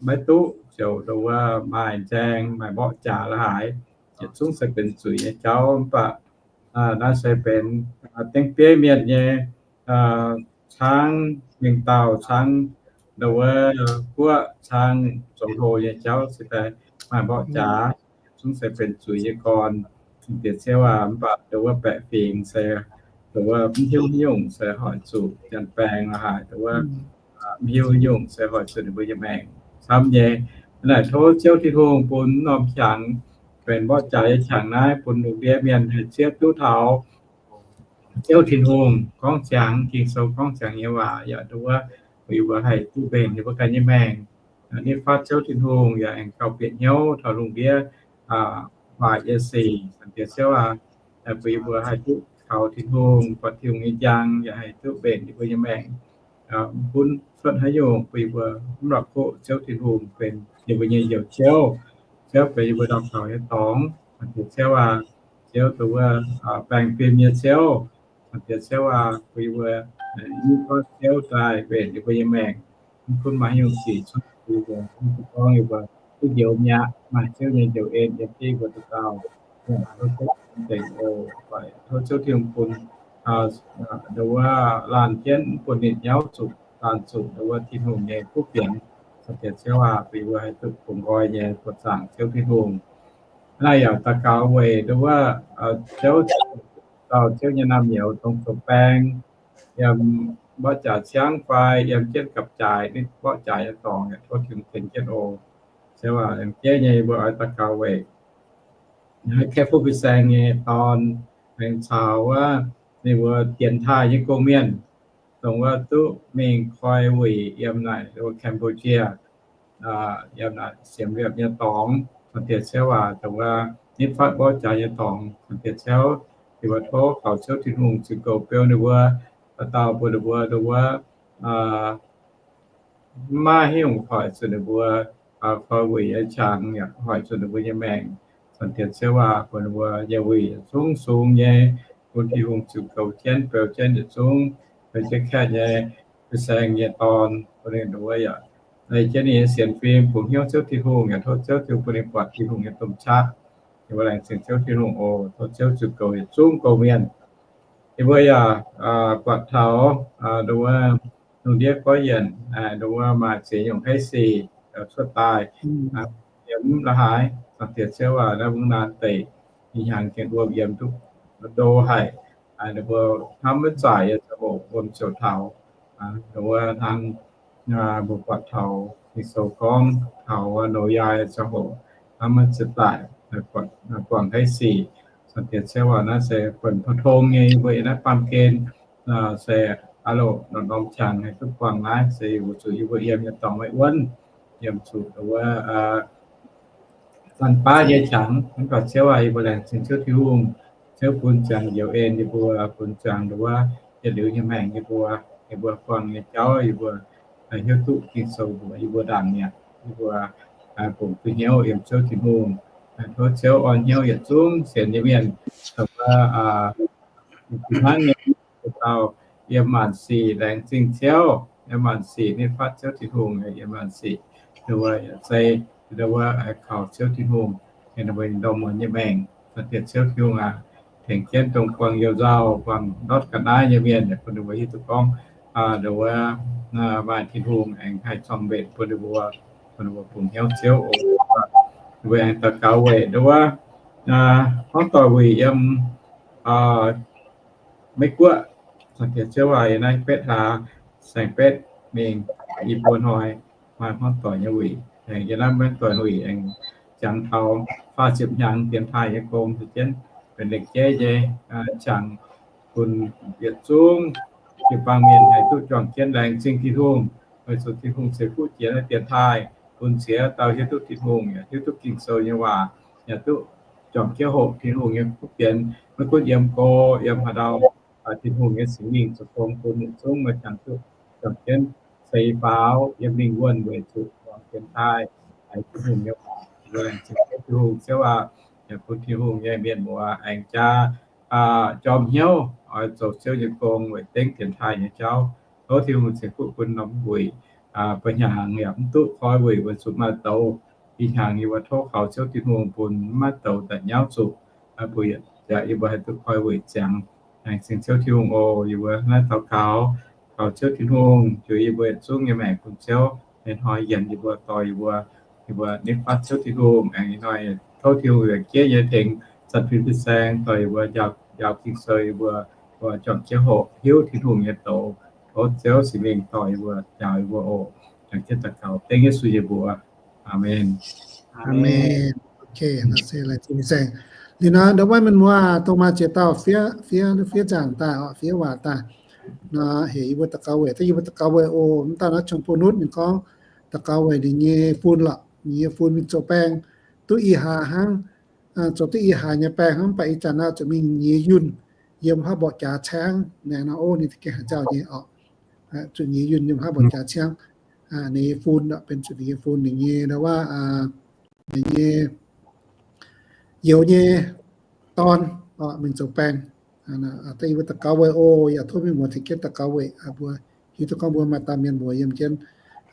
maiv duqv ziouc ndau wuov maaih nzaeng, maaih mborqv jaax la'haaix, yietc zungv se benx zuiz nyei jauv. Mv baac naaiv se benx dengv bieiv mienh nyei caangv mingh dauh caangv ndau wuov guoqv caangv zoux hlo nyei jauv se daaih maaih mborqv jaax, zungv se benx zuiz nyei gorn. Diex Ziouv aac, mv baac ndau wuov baeqc fingx se ndau wuov mv hiuv nyungc se hoic zuqc janx-baengx la'haaix, ndau wuov mv hiuv nyungc se hoic zuqc ninh mbuo nyei maengc camv nyei. Naaic tov Ziouv Tin-Hungh bun norm qangx benx mborqv jaax nyei qangx naaiv bun lungh ndiev mienh haih zieqv duqv taux Ziouv Tin-Hungh gorngv ziangx, Ging-Sou gorngv ziangx nyei waac, yaac ndau wuov bun yie mbuo haih duqv mbenc yie mbuo ganh nyei maengc. Nitv fatv Ziouv Tin-Hungh yaac aengx gauh bieqc hnyouv taux lungh ndiev waaic nyei sic. Zaangc Diex Ziouv aac, bun yie mbuo haih duqv kaux Tin-Hungh, buatc Tin-Hungh nyei njang, yaac haih duqv mbenc yie mbuo nyei maengc. Mv gunv cuotv haaix nyungc, bun yie mbuo mv la'kuqv Ziouv Tin-Hungh benx yie mbuo nyei Njoux Ziouv. Ziouv benx yie mbuo ndau kaux nyei dorngx. Zaangc Diex Ziouv aac, Ziouv ndau wuov baengh fim nyei Ziouv. Zaangc Diex Ziouv aac, bun yie mbuo nitv fatv Ziouv daaih mbenc yie mbuo nyei maengc. Mv gunv maaih haaix nyungc sic cuotv, bun yie mbuo mv dungx gorngv yie mbuo duqv njoux mi'aqv. Maaih Ziouv nyei njoux en yiem jienv yie mbuo dauh dauh. Tov Ziouv Tin-Hungh bun, ndau wuov laanh jienv, mv bun ninh nyauv zuqc, laanh zuqc ndau wuov Tin-Hungh nyei kuv fienx. Zaangc Diex Ziouv aac, bun yie mbuo haih duqv bungx nqoi nyei buoqc zaangc Ziouv Tin-Hungh. Naaiv yaac daux gaux weic ndau wuov Ziouv, dauh Ziouv nyei naamh nyouz dongh zoux baeng yiem mborqv jaax ciangv fai yiem jienv gapv-jaaix nitv mborqv jaax nyei dorngx, yaac tov Tin-Hungh tengx jienv oc. Ziouv aac, laengz jeiv nyei mbuo oix daux gaux weic Kaeqv Fuqv Fin-Saeng nyei dorn, aengx caux wuov ninh mbuo dienx taaih nyei gong-mienh, dongh wuov duqv mingh koi wuic yiem naaic Cambodia, yiem naaic Siem Reap nyei dorngx. Zaangc Diex Ziouv aac, dongh wuov nitv fatv mborqv jaax nyei dorngx, Zaangc Diex Ziouv, yie mbuo tov kaux Ziouv Tin-Hungh ziux goux beu ninh mbuo, dauh dauh bun ninh mbuo ndau wuov maiv hiuv hoic zuqc ninh mbuo koi wuic nyei qangx, yaac hoic zuqc ninh mbuo nyei maengc. Zaangc Diex Ziouv aac, bun ninh mbuo nyei wuic zungv sung nyei, bun Tin-Hungh ziux goux jienv beu jienv yietc zungv, beu jienv kaeqv nyei fin-saeng nyei dorn, bun ninh ndau wuov yaac leih jienv ninh nyei sienx fim bungx hnyouv Ziouv Tin-Hungh, yaac tov Ziouv Tin-Hungh bun ninh buatc Tin-Hungh nyei domh qaqv. Yie mbuo laengz zingh Ziouv Tin-Hungh oc. Tov Ziouv ziux goux yietc zungv gong-mienh. Yie mbuo yaac buatc taux ndau wuov lungh ndiev goiv yienc, ndau wuov maaih ziex nyungc haiv sic cuotv daaih, yiem mv la'haaix. Zaangc Diex Ziouv aac, naaiv mungv naaiv deic, ih hnyangx gengh wuom yiem duqv ndo haic. Ninh mbuo hnamv maiv zaaic nyei ziangh hoc wuom ziouc taux. Ndau wuov hnangv mbuo buatc taux Ging-Sou gorngv taux Noyaa ziangh hoc, hnamv maiv zaaic, buangh haiv sic. Zaangc Diex Ziouv aac, naaiv se buonc pou-tong nyei, yie mbuo yiem naaiv baamh gen se aav loc norm-norm qangx haih duqv buangh naaiv, se weic zuqc yie mbuo yiem nyei dorngx maiv wuonv, yiem zuqc ndau wuov daan baav nyei qangx. Mv baac Ziouv aac, yie mbuo laengz zingh Ziouv Tin-Hungh. Ziouv bun ziangx njoux en yie mbuo, bun ziangx ndau wuov yietc liuz nyei maengc yie mbuo, yie mbuo buangh nyei jauv yie mbuo hiuv duqv Ging-Sou mbuox yie mbuo ndaangc mi'aqv. Yie mbuo bungx duqv hnyouv yiem Ziouv Tin-Hungh. Tov Ziouv orn hnyouv yietc zungv sienx nyei mienh, dongh wuov hnangv nyei, dauh yiem maanc sic laengz zingh Ziouv, yiem maanc sic nitv fatv Ziouv Tin-Hungh, yiem maanc sic ndau wuov yaac zei, ndau wuov kaux Ziouv Tin-Hungh, ninh mbuo ndorm muonz nyei maengc. Zaangc Diex Ziouv Tin-Hungh aac, tengx jienv dongh buangh you-nzauh, buangh ndortv ga'naaiv nyei mienh, bun ninh mbuo hiuv duqv gorngv ndau wuov maaih Tin-Hungh aengx haih zorng-mbenc bun ninh mbuo, bun ninh mbuo bungx hnyouv Ziouv oc. Ninh mbuo aengx daux gaux weic ndau wuov hmuangv doic wuic yiem Meiv Guoqv. Zaangc Diex Ziouv aac, yiem naaiv betv hlaax saeng-betv mingh i buo hnoi, maaih hmuangv doic nyei wuic, aengx yiem naaiv maiv doic wuic aengx jangx taux faah ziepc hnyangx dienx taaih nyei gong, se jienv benx lengc jeiv nyei qangx bun yietc zungv jiu-baang mienh haih duqv juangc jienv laengz zingh Tin-Hungh, weic zuqc Tin-Hungh ceix fuqv jiex naaiv dienx taaih bun ziex dauh hiuv duqv Tin-Hungh, yaac hiuv duqv Ging-Sou nyei waac, yaac duqv juangc jienv hoqc Tin-Hungh nyei kuv fienx, maiv gunv yiem go, yiem haaix ndau, Tin-Hungh nyei Singx Lingh zoux gong bun yietc zungv maaih qangx duqv juangc jienv ceix faaux yiem lingh wuonh weic zuqc muangx dienx taaih, haiz Tin-Hungh nyei waac, laengz zingh Ziouv Tin-Hungh. Ziouv aac, yaac bun Tin-Hungh nyei mienh muoz aengx jaa jorm hnyouv oix zoux Ziouv nyei gong weic dengv dienx taaih nyei jauv. Tov Tin-Hungh ceix fuqv bun norm wuic, ba'hnyangx yaac mv duqv koi wuic weic zuqc maaih douz. Ih hnyangx yie mbuo tov kaux Ziouv Tin-Hungh bun maiv douz daaih nyauv zuqc, bun yie mbuo haih duqv koi wuic ziangx. Laengz zingh Ziouv Tin-Hungh oc. Yie mbuo naaiv daux gaux kaux Ziouv Tin-Hungh, juix yie mbuo yietc zungv nyei maengc bun Ziouv. Ih hnoi yienc yie mbuo, dorh yie mbuo, yie mbuo nitv fatv Ziouv Tin-Hungh. Aengx ih hnoi tov Tin-Hungh yaac jiex nyei tengx zanc fim fin-saeng dorh yie mbuo njaaux Ging-Sou, yie mbuo juangc jienv hoqc hiuv Tin-Hungh nyei douz. Tov Ziouv Singx Lingh dorh yie mbuo, njaaux yie mbuo oc. Aengx jienv daux gaux dengv Yesu nyei mbuox. Aamen. Aamen. Liuz nor ndau wuov mienh muoz dongh maaih ziex dauh fiev, fiev, fiev nzaangc daaih oc, fiev waac daaih. Nor heuc yie mbuo daux gaux weic, daaih yie mbuo daux gaux weic oc. Mv dauh naaiv Chong Pon Nutv ninh gorngv daux gaux weic ninh nyei fun lorqc, ninh nyei fun mingh zoux baeng duqv i hlaax hnangv, zoux duqv i hlaax nyei baeng hnangv, mv baac ih zanc naaiv zuqc mingh nyiex yunh yiem haav mborqv jaax ciangv naaic nor, ov, ninh za'gengh haaix nzauh nyei oc. Zuqc nyiex yunh yiem haav mborqv jaax ciangv. Ninh nyei fun benx zuqc ninh nyei fun, ninh nyei ndau wuov, ninh nyei youz nyei dorn mingh zoux baeng. Daaih yie mbuo daux gaux weic oc. Yaac tov mienh muoz tengx jienv daux gaux weic mbuo. Hiuv duqv gorngv mbuo maaih dauh mienh muoz yiem jienv,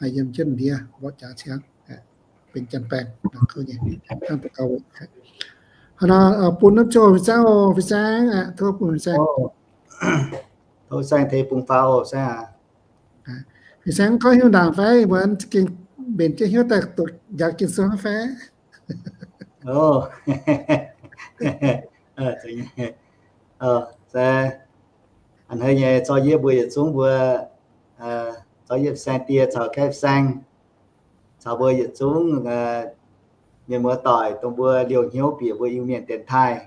yiem jienv ndiev mborqv jaax ciangv, benx janx-baeng, hnangv daux gaux weic. Hnangv nor bun naaiv ziouc fin-saeng oc, fin-saeng, tov bun fin-saeng. Tov fin-saeng tengx bungx faaux oc, fin-saeng aac. Fin-saeng gorngv hnyouv ndaangc fai mbuo za'gengh mbenc jienv hnyouv daaih doqc njaaux Ging-Sou fai? Hnoi nyei zorqv yie mbuo yietc zungv mbuo, zorqv yie fin-saeng die caux gaeqv fin-saeng, caux mbuo yietc zungv mienh muoz doic, dongh mbuo liouh hnyouv bieqc mbuo Iu-Mienh dienx taaih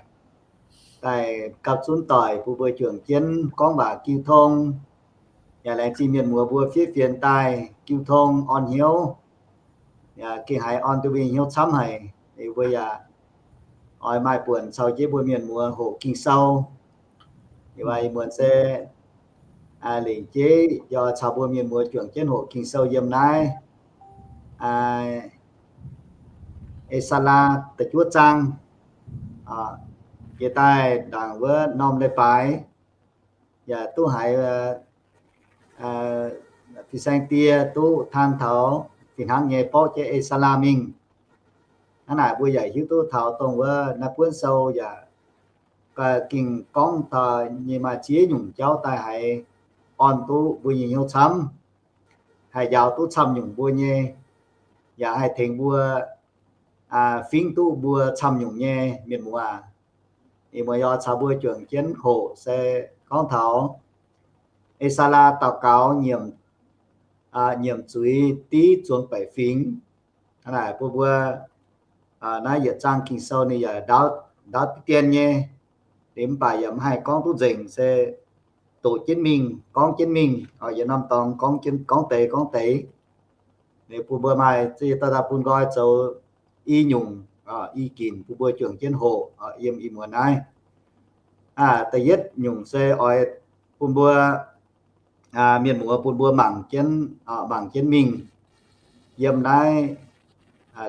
daaih gapv zunv doic bun mbuo juangc jienv gorngv waac jiu tong. Yaac laengz zingh mienh muoz mbuo fiev fienx daaih jiu tong orn hnyouv. Yaac gengh haiz orn duqv mbuo nyei hnyouv camv haic. Mbuo yaac oix maaih buonc caux jienv mbuo mienh muoz hoqc Ging-Sou. Ih muonz se lengc jeiv yaac caux mbuo mienh muoz juangc jienv hoqc Ging-Sou yiem naaiv E^saa^laa da'juov zaang, jiex daaih ndaangc wuov norm leiz-baaix, yaac duqv haiz fin-saeng die duqv taan taux fih hnangv nyei borqv jienv E^saa^laa mingh. Hnangv naaic mbuo yaac hiuv duqv taux dongh wuov naaiv buonv sou yaac gengh gorngv taux nyei maaih ziex nyungc jauv daaih haiz orn duqv mbuo nyei hnyouv camv, haih njaaux duqv camv nyungc mbuo nyei, yaac haih tengx mbuo fingv duqv mbuo camv nyungc nyei mienh muoz. Ih muonz yaac caux mbuo juangc jienv hoqc se gorngv taux E^saa^laa daux gaux nyiemc zuiz div zuangx baeqc fingx. Hnangv naaic bun mbuo naaiv yietc zaang Ging-Sou ninh yaac ndaauv, ndaauv dien nyei, ninh mv baac yaac mv haih gorngv duqv nzengc, se doqc jienv mingh, gorngv jienv mingh, yietc norm dorngx gorngv deix gorngv deix. Ninh bun mbuo maaih ziex dauh daaih bun nqoi zoux i nyungc, i ginc bun mbuo juangc jienv hoqc yiem ih muonz naaiv. Da'yietv nyungc se oix bun mbuo, mienh muoz bun mbuo mangc jienv, mangc jienv mingh yiem naaiv,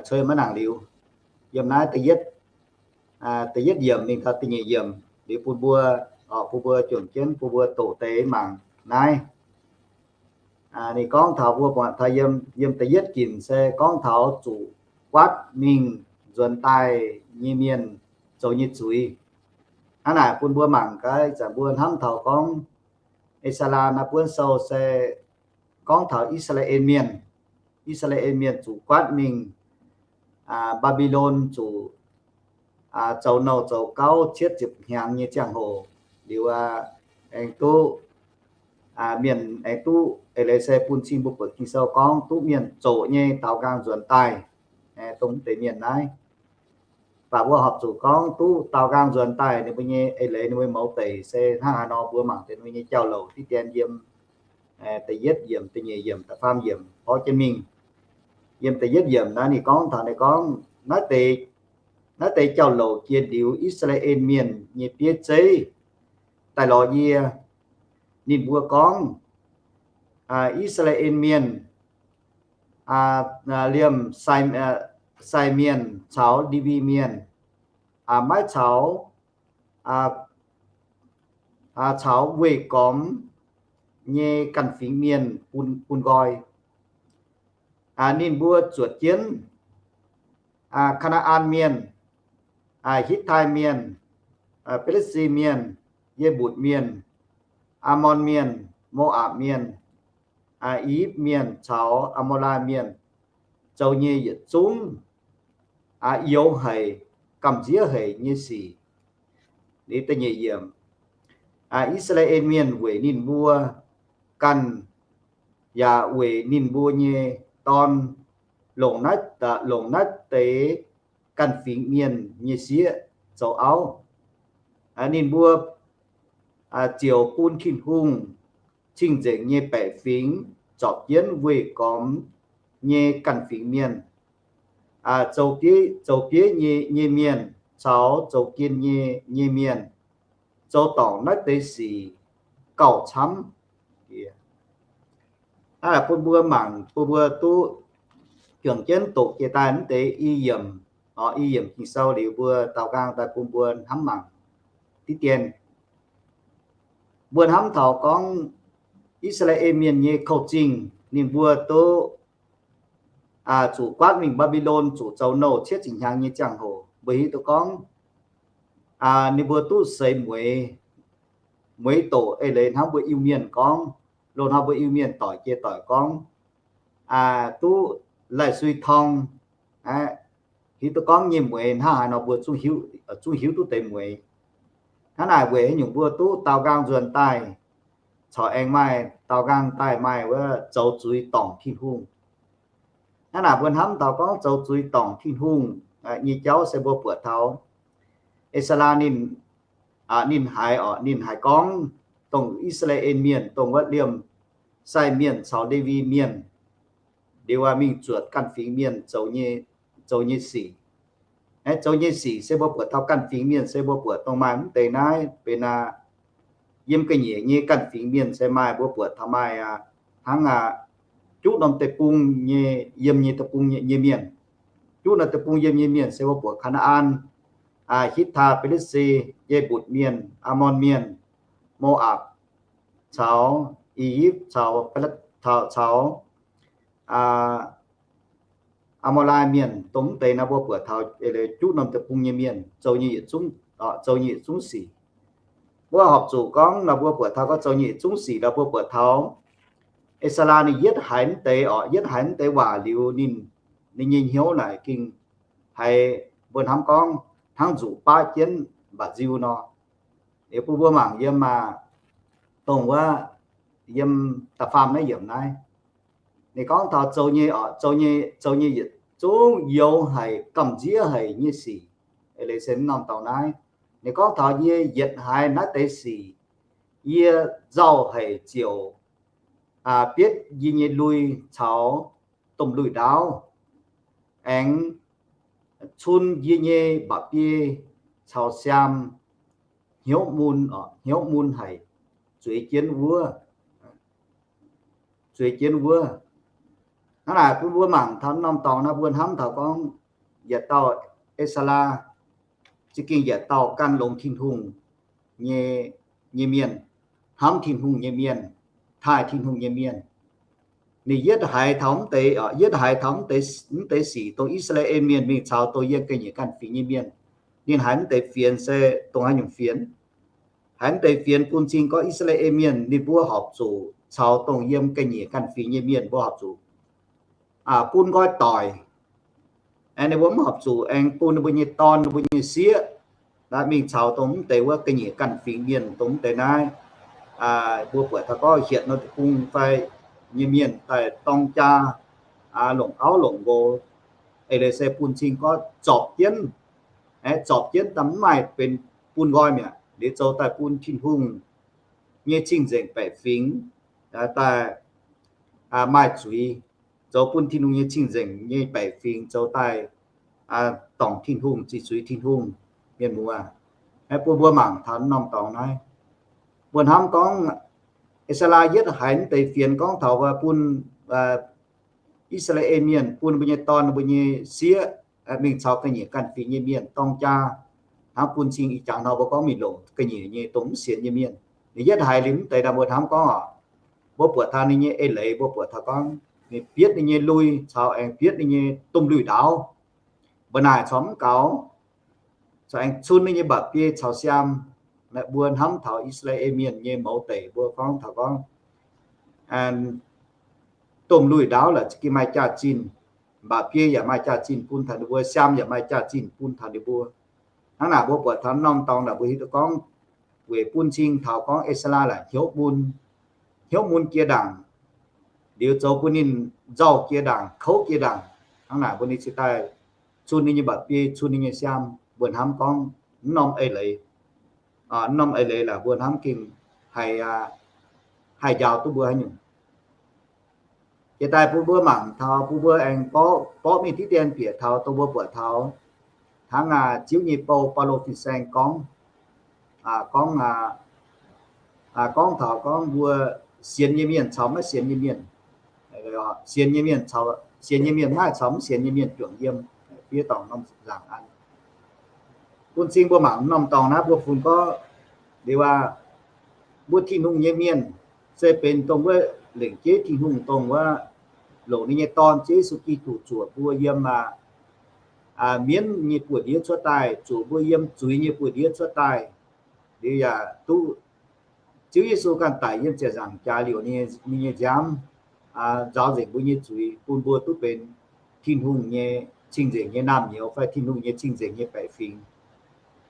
cuotv maiv nangc liuz, yiem naaiv da'yietv, da'yietv yiemc mingh taux da'nyeic yiemc liuz bun mbuo, bun mbuo juangc jienv bun mbuo doqc deix mangc naaiv. Ninh gorngv taux mbuo buatc taux yiem, yiem da'yietv ginc se gorngv taux zuqc guaatv mingh nzuonx daaih nyei mienh zoux nyei zuiz. Hnangv naaic bun mbuo mangc gaax, ih zanc mbuo hnamv taux gorngv E^saa^laa naaiv buonv sou se gorngv taux I^saa^laa^en Mienh. I^saa^laa^en Mienh zuqc guaatv mingh Mbaa^mbi^lon zuqc zoux nouh zoux gauv cietv ziepc hnyangx nyei ziangh hoc liuz, aengx duqv mienh aengx duqv eix leiz se bun cing mbuo buatc Ging-Sou gorngv duqv mienh zoqc nyei daaux nqaang nzuonx daaih, dongh deix mienh naaiv. Baac mbuo horpc zuqc gorngv duqv daaux nqaang nzuonx daaih ninh mbuo nyei eix leiz, ninh mbuo mouz deic se hnangv haaix nor, mbuo mangc deix ninh mbuo nyei jauv-louc diqv dien yiem da'yietv yiemc, da'nyeic yiemc, da'faam yiemc porv jienv mingh. Yiem da'yietv yiemc naaiv ninh gorngv taux, ninh gorngv, naaiv deix jauv-louc jiex liuz I^saa^laa^en Mienh nyei bieiv zeiv daaih lorz yie. Ninh mbuo gorngv, I^saa^laa^en Mienh, liemh Sai Mienh caux Lewi Mienh maiv caux, caux weih gormx nyei ganh fingx mienh bun nqoi. Ninh mbuo zuotc jienv Kaa^naa^an Mienh, Hitv^tai Mienh, Bi^li^si Mienh, Ye^mbutc Mienh, Aamon Mienh, Mo^apc Mienh, I^yipv Mienh caux Aa^mo^lai Mienh zoux nyei yietc zungv youx haic, gamh nziex haic nyei sic. Liuz da'nyeic yiemc, I^saa^laa^en Mienh weic ninh mbuo ganh yaac weic ninh mbuo nyei dorn longc naaiv, longc naaiv deix ganh fingx mienh nyei sieqv zoux auv. Ninh mbuo ziouc bun Tin-Hungh cing-nzengc nyei baeqc fingx zorpc jienv weih gormx nyei ganh fingx mienh, zoux bieiv nyei mienh caux zoux gien nyei mienh, zoux dorngc naaiv deix sic gauh camv. Hnangv naaic bun mbuo mangc, bun mbuo duqv juangc jienv doqc jiex daaih naaiv deix i yiemc, i yiemc Ging-Sou liuz mbuo daaux nqaang daaih bun mbuo hnamv mangc diqv dien. Mbuo hnamv taux gorngv I^saa^laa^en Mienh nyei kouv-zingh, ninh mbuo duqv zuqc guaatv mingh Mbaa^mbi^lon zuqc zoux nouh cietv ziepc hnyangx nyei ziangh hoc, mbuo hiuv duqv gorngv ninh mbuo duqv seix mueiz, mueiz doqc eix leiz hnangv mbuo Iu-Mienh gorngv, loz-hnoi mbuo Iu-Mienh doic jiex doic gorngv, duqv laih sui torng. Hiuv duqv gorngv nyei mueiz hnangv haaix nor mbuo zungv hiuv duqv deix mueiz. Hnangv naaic weic haaix nyungc mbuo duqv daaux nqaang nzuonx daaih, corc aengx maaih daaux nqaang daaih maaih wuov zoux zuiz dorngc Tin-Hungh. Hnangv naaic mbuo hnamv taux gorngv zoux zuiz dorngc Tin-Hungh nyei jauv se mbuo buatc taux E^saa^laa ninh, ninh haiz oc, ninh haiz gorngv dongh I^saa^laa^en Mienh, dongh wuov liemh Sai Mienh caux Lewi Mienh liuz aqv, mingh zuotc ganh fingx mienh zoux nyei sic. Zoux nyei sic se mbuo buatc taux ganh fingx mienh se mbuo buatc dongh maaih mv deix naaiv benx aqv, yiem ga'nyiec nyei ganh fingx mienh se maaih, mbuo buatc taux maaih aqv, hnangv aqv, juqv norm deic-bung nyei, yiem nyei deic-bung nyei mienh. Juqv norm deic-bung yiem nyei mienh se mbuo buatc Kaa^naa^an, Hitv^tai, Bi^li^si, Ye^mbutc Mienh, Aamon Mienh, Mo^apc, caux I^yipv, caux, caux Aa^mo^lai Mienh, dongh mv deix nor mbuo buatc taux juqv norm deic-bung nyei mienh zoux nyei yietc zungv, zoux nyei yietc zungv sic. Mbuo horpc zuqc gorngv nor mbuo buatc taux gorngv zoux nyei yietc zungv sic nor mbuo buatc taux E^saa^laa ninh yietv haiz mv deix oc, yietv haiz mv deix waac liuz ninh, ninh nyei hnyouv naaic ging haiz mbuo hnamv gorngv hnangv nzuqc baqv jienv mba'nziu nor. Liuz bun mbuo mangc yiem, dongh wuov, yiem da'faam naaiv yiemc naaiv, ninh gorngv taux zoux nyei oc, zoux nyei, zoux nyei yietc zungv youx haic gamh nziev haic nyei sic. Eix leiz se mv norm dorngx naaiv, ninh gorngv taux yie yietc haiz naaiv deix sic, yie nzauh haic ziouc bietv yie nyei lui caux domh lui ndaauv, aengx cun yie nyei mba'biei caux siaam hnyouv mun, hnyouv mun haic, zueiz jienv wuov, zueiz jienv wuov. Hnangv naaic bun mbuo mangc taux norm dorngx nor mbuo hnamv taux gorngv yietc dauh E^saa^laa za'gengh yietc dauh gan longx Tin-Hungh nyei, nyei mienh, hnamv Tin-Hungh nyei mienh, taaih Tin-Hungh nyei mienh. Ninh yietv haiz taux mv deix, yietv haiz taux mv deix, mv deix sic dongh I^saa^laa^en Mienh mingh caux dongh yiem ga'nyiec ganh fingx nyei mienh. Ninh haiz mv deix fienx se dongh haaix nyungc fienx? Haiz mv deix fienx bun cing gorngv I^saa^laa^en Mienh ninh mbuo horpc zuqc caux dongh yiem ga'nyiec ganh fingx nyei mienh mbuo horpc zuqc bun nqoi doic. Ninh mbuo mv horpc zuqc aengx bun ninh mbuo nyei dorn, ninh mbuo nyei sieqv mingh caux dongh mv deix wuov ga'nyiec ganh fingx mienh dongh mv deix naaiv. mbuo buatc taux gorngv hietc norm deic-bung fai nyei mienh daaih dorng jaa, longc auv longc nqox, eix leiz se bun cing gorngv zorpc jienv, zorpc jienv daaih mv maaih benx bun nqoi mi'aqv. Liuz zoux daaih bun Tin-Hungh nyei cing-nzengc baeqc fingx daaih maaih zuiz, zoux bun Tin-Hungh nyei cing-nzengc nyei baeqc fingx zoux daaih dorngc Tin-Hungh, ziqc zuiz Tin-Hungh. Mienh muoz, bun mbuo mangc taux norm dorngx naaiv, mbuo hnamv gorngv Ezara yietv haiz mv deix fienx gorngv taux bun I^saa^laa^en Mienh, bun mbuo nyei dorn, mbuo nyei sieqv mingh caux ga'nyiec ganh fingx nyei mienh dorng jaa, hnangv bun cing ih jangx nor mbuo gorngv mingh longc ga'nyiec nyei dongh mv sienx nyei mienh. Ninh yietv haiz liuz mv deix daaih mbuo hnamv gorngv oc, mbuo buatc taux ninh nyei eix leiz, mbuo buatc taux gorngv ninh bietv ninh nyei lui caux aengx bietv ninh nyei domh lui ndaauv. Mbuo naaic corc mv gaux, corc aengx cun ninh nyei mba'biei caux siaam. Naaiv mbuo hnamv taux I^saa^laa^en Mienh nyei mouz deic mbuo gorngv taux gorngv domh lui ndaauv la'za'gengh maaih jaax-zinh, mba'biei yaac maaih jaax-zinh bun taux ninh mbuo, siaam yaac maaih jaax-zinh bun taux ninh mbuo. Hnangv naaic mbuo buatc taux norm dorngx naaic mbuo hiuv duqv gorngv weic bun cing taux gorngv Ezara laaic hnyouv mun, hnyouv mun jiex ndaangc, liuz zoux bun ninh nzauh jiex ndaangc, kouv jiex ndaangc. Hnangv naaic mbuo ninh cingx daaih cun ninh nyei mba'biei, cun ninh nyei siaam. Mbuo hnamv gorngv mv norm eix leiz, mv norm eix leiz laaix mbuo hnamv gengh haih, haih njaaux duqv mbuo haaix nyungc. Jiex daaih bun mbuo mangc taux, bun mbuo aengx borqv mingh diqv dien bieqc taux dongh mbuo buatc taux hnangv Ziouv nyei bou, Baulo fin-saeng gorngv, gorngv, gorngv taux gorngv mbuo sienx nyei mienh caux maiv sienx nyei mienh, sienx nyei mienh caux, sienx nyei mienh maiv caux mv sienx nyei mienh juangc yiem fiev dorngx norm nzaangc an. Bun cing mbuo mangc norm dorngx naaiv mbuo funx gorngv liuz aac, mbuo Tin-Hungh nyei mienh se benx dongh wuov lengc jeiv Tin-Hungh dongh wuov longc ninh nyei Dorn, Ziouv Yesu Giduc, zuoqc mbuo yiem mienv nyei buoz-ndiev cuotv daaih, zuoqc mbuo yiem zuiz nyei buoz-ndiev cuotv daaih. Liuz yaac duqv Ziouv Yesu ganh daic yiem ziepc nzaangc jaax liouc ninh nyei nziaamv nzaaux nzengc mbuo nyei zuiz, bun mbuo duqv benx Tin-Hungh nyei cing-nzengc nyei naamh nyouz fai Tin-Hungh nyei cing-nzengc nyei baeqc fingx.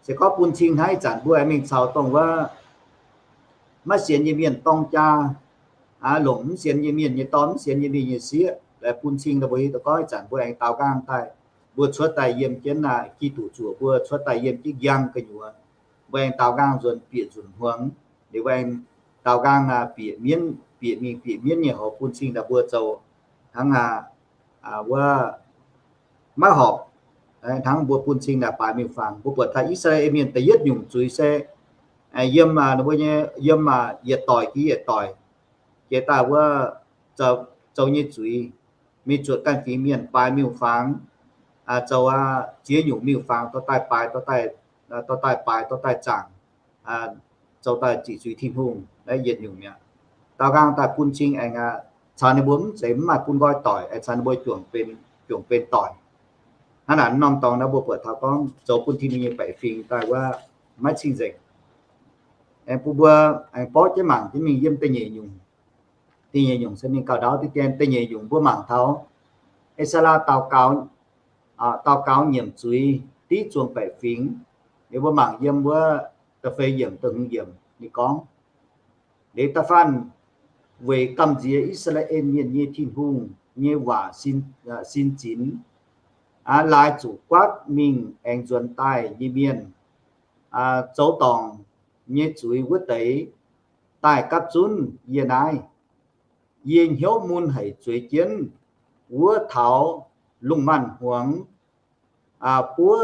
Se gorngv bun cing hnangv ih zanc mbuo aengx mingh caux dongh wuov maiv sienx nyei mienh dorng jaa, longc mv sienx nyei mienh nyei dorn, mv sienx nyei mienh nyei sieqv, laaix bun cing daaih mbuo hiuv duqv gorngv ih zanc mbuo aengx daaux nqaang daaih, mbuo cuotv daaih yiem jienv Giduc zuoqc mbuo cuotv daaih yiem jienv njang gu'nyuoz, mbuo aengx daaux nqaang nzuonx bieqc nzunc hmuangx, liuz mbuo aengx daaux nqaang bieqc mienv, bieqc mingh bieqc mienv nyei houx bun cing daaih mbuo zoux hnangv wuov maiv horpc, hnangv mbuo bun cing daaih baaix miuc-fangx. Mbuo buatc taux I^saa^laa^en Mienh da'yietv nyungc zuiz se yiem, mbuo nyei, yiem yietc doic jiex yietc doic, jiex daaih wuov zoux nyei zuiz, mingh zuotc ganh fingx mienh baaix miuc-fangx, zoux ziex nyungc miuc-fangx dorh daaih baaix, dorh daaih baaix, dorh daaih zaangc, zoux daaih ziqc zuiz Tin-Hungh naaiv yietc nyungc mi'aqv. Daaux nqaang daaih bun cing aengx caux ninh mbuo mv zeiz mv maaih bun nqoi doic, aengx caux ninh mbuo juangc benx doic. Hnangv naaic norm dorngx naaiv mbuo buatc taux gorngv zoux bun Tin-Hungh nyei baeqc fingx daaih wuov maiv cing-nzengc. Aengx bun mbuo aengx borqv jienv mangc jienv mingh yiem da'nyeic nyungc. Da'nyeic nyungc se mingh gauh ndaauv diqv dien. Da'nyeic nyungc mbuo mangc taux E^saa^laa daux gaux, daux gaux nyiemc zuiz div zuangx baeqc fingx. Liuz mbuo mangc yiem wuov da'feix yiemc, da'hmz yiemc ninh gorngv, liuz da'faanh weic gamh nziex I^saa^laa^en Mienh nyei Tin-Hungh nyei waac sin zinx, laaix zuqc guaatv mingh aengx nzuonx daaih nyei mienh, zoux dorngc nyei zuiz wuov deix, daaih gapv zunv yie naaiv. Yie hnyouv mun haic zueiz jienv wuov taux lungh maanz-hmuangx buov,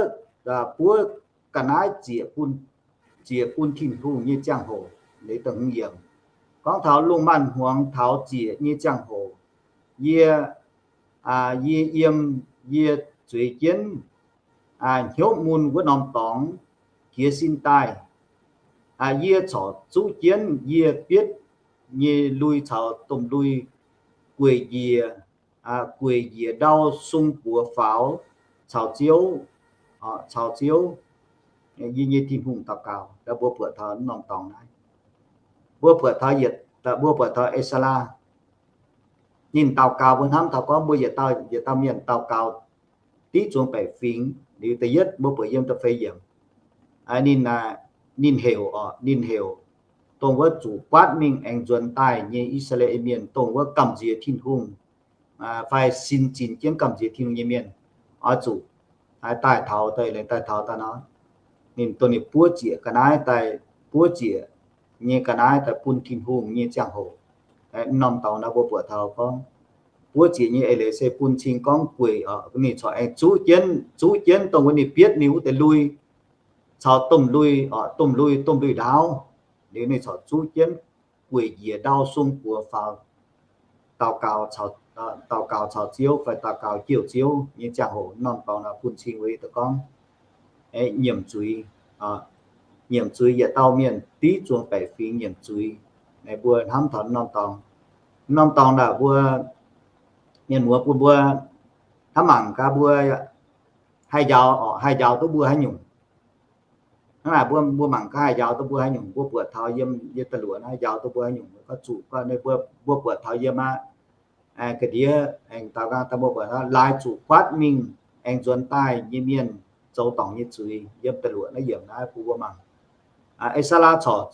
buov ga'naaiv ziec bun, ziec bun Tin-Hungh nyei ziangh hoc. Liuz da'hmz yiemc gorngv taux lungh maanz-hmuangx taux ziec nyei ziangh hoc, yie, yie yiem, yie zueiz jienv hnyouv mun wuov norm dorngx jiez sin daaih. Yie corc zuqv jienv yie bietv nyei lui caux domh lui gueic njiec, gueic njiec ndau sung buoz faaux caux Ziouv, caux Ziouv, yie nyei Tin-Hungh daux gaux. Mbuo buatc taux norm dorngx naaiv, mbuo buatc taux yietc, mbuo buatc taux E^saa^laa, ninh daux gaux, mbuo hnamv taux gorngv mbuo yietc dauh, yietc dauh mienh daux gaux div zuangx baeqc fingx. Liuz da'yietv mbuo buatc yiem da'feix yiemc, ninh, ninh heuc oc, ninh heuc, dongh wuov zuqc buatv mingh aengx nzuonx daaih nyei I^saa^laa^en Mienh, dongh wuov gamh nziex Tin-Hungh fai sin zinx jienv gamh nziex Tin-Hungh nyei mienh, oix zuqc daaih taux, daaih taux daaih nor, ninh dongh ninh buov ziec ga'naaiv daaih, buov ziec nyei ga'naaiv daaih bun Tin-Hungh nyei ziangh hoc. Norm dorngx naaiv mbuo buatc taux gorngv buov ziec nyei eix leiz se bun cing gorngv gueic, ninh corc aengx zuqv jienv, zuqv jienv dongh wuov ninh bietv ninh wuov deix lui, caux domh lui, domh lui, domh lui ndaauv, liuz ninh corc zuqv jienv gueic njiec ndau sung buoz faaux daux gaux, daux gaux caux Ziouv fai daux gaux jouh Ziouv nyei ziangh hoc. Norm dorngx naaiv bun cing wuov deix gorngv nyiemc zuiz, nyiemc zuiz yietc dauh mienh div zuangx baeqc fingx nyiemc zuiz. Mbuo hnamv taux norm dorngx, norm dorngx naaic mbuo mienh muoz bun mbuo hnamv mangc gaax mbuo haih njaaux, haih njaaux duqv mbuo haaix nyungc. Hnangv naaic mbuo, mbuo mangc gaax haih njaaux duqv mbuo haaix nyungc. Mbuo buatc taux yiem, yiem da'luoqc naaiv njaaux duqv mbuo haaix nyungc, zuqc mbuo buatc taux yiem aqv, ga'ndiev aengx daaux nqaang daaih mbuo buatc laaix zuqc buatv mingh aengx nzuonx daaih nyei mienh zoux dorngc nyei zuiz. Yiem da'luoqc naaiv yiemc naaiv bun mbuo mangc, E^saa^laa corc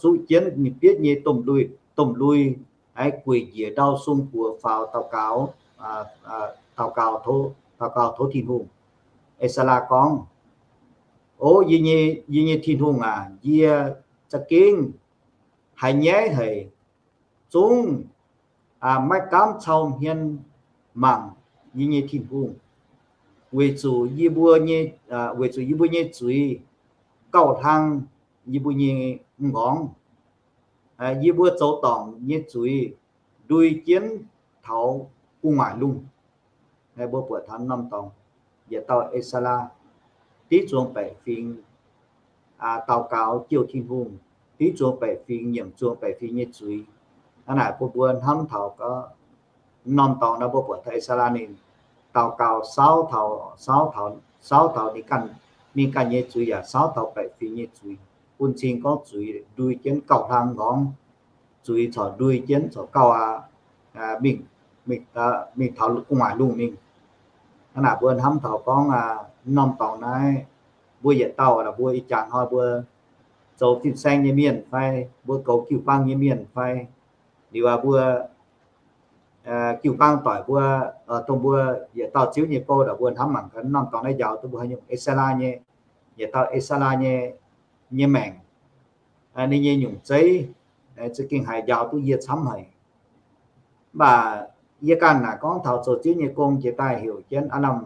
zuqv jienv ninh bietv nyei domh lui, domh lui, gueic njiec ndau sung buoz faaux daux gaux, daux gaux, daux gaux tov Tin-Hungh. E^saa^laa gorngv, O yie nyei Tin-Hungh aac, yie za'gengh haiz nyaiv haic, zungv maiv gaamv cau hmien mangc yie nyei Tin-Hungh, weic zuqc yie mbuo, weic zuqc yie mbuo nyei zuiz gauh hlang yie mbuo nyei m'nqorngv. Yie mbuo zoux dorngc nyei zuiz ndui jienv taux gu'nguaaic lungh. Mbuo buatc taux norm dorngx, yietc dauh E^saa^laa div zuangx baeqc fingx daux gaux jouh Tin-Hungh, div zuangx baeqc fingx, nyiemc zuangx baeqc fingx nyei zuiz. Hnangv naaic bun mbuo hnamv taux gorngv norm dorngx naaiv mbuo buatc taux E^saa^laa ninh daux gaux saauv taux, saauv taux, saauv taux ninh ganh, ninh ganh nyei zuiz yaac saauv taux baeqc fingx nyei zuiz, bun cing gorngv zuiz ndui jienv gauh hlang m'nqorngv, zuiz corc ndui jienv corc gauh aqv, mingh, mingh taux gu'nguaaic lungh mingh. Hnangv naaic mbuo hnamv taux gorngv norm dorngx naaiv, mbuo yietc dauh, mbuo ih jaax hnoi mbuo zoux fin-saeng nyei mienh fai mbuo goux jiu-baang nyei mienh fai, liuz aac mbuo jiu-baang doic mbuo, dongh mbuo yietc dauh Ziouv nyei bou, mbuo hnamv mangc gaax norm dorngx naaiv njaaux duqv mbuo haaix nyungc. E^saa^laa nyei, yietc dauh E^saa^laa nyei, nyei maengc, ninh nyei nyungc zeiv za'gengh haiz njaaux duqv yie camv haic. Mv baac yie ganh naaic gorngv taux zoux Ziouv nyei gong jiex daaih heuc jienv aav lamh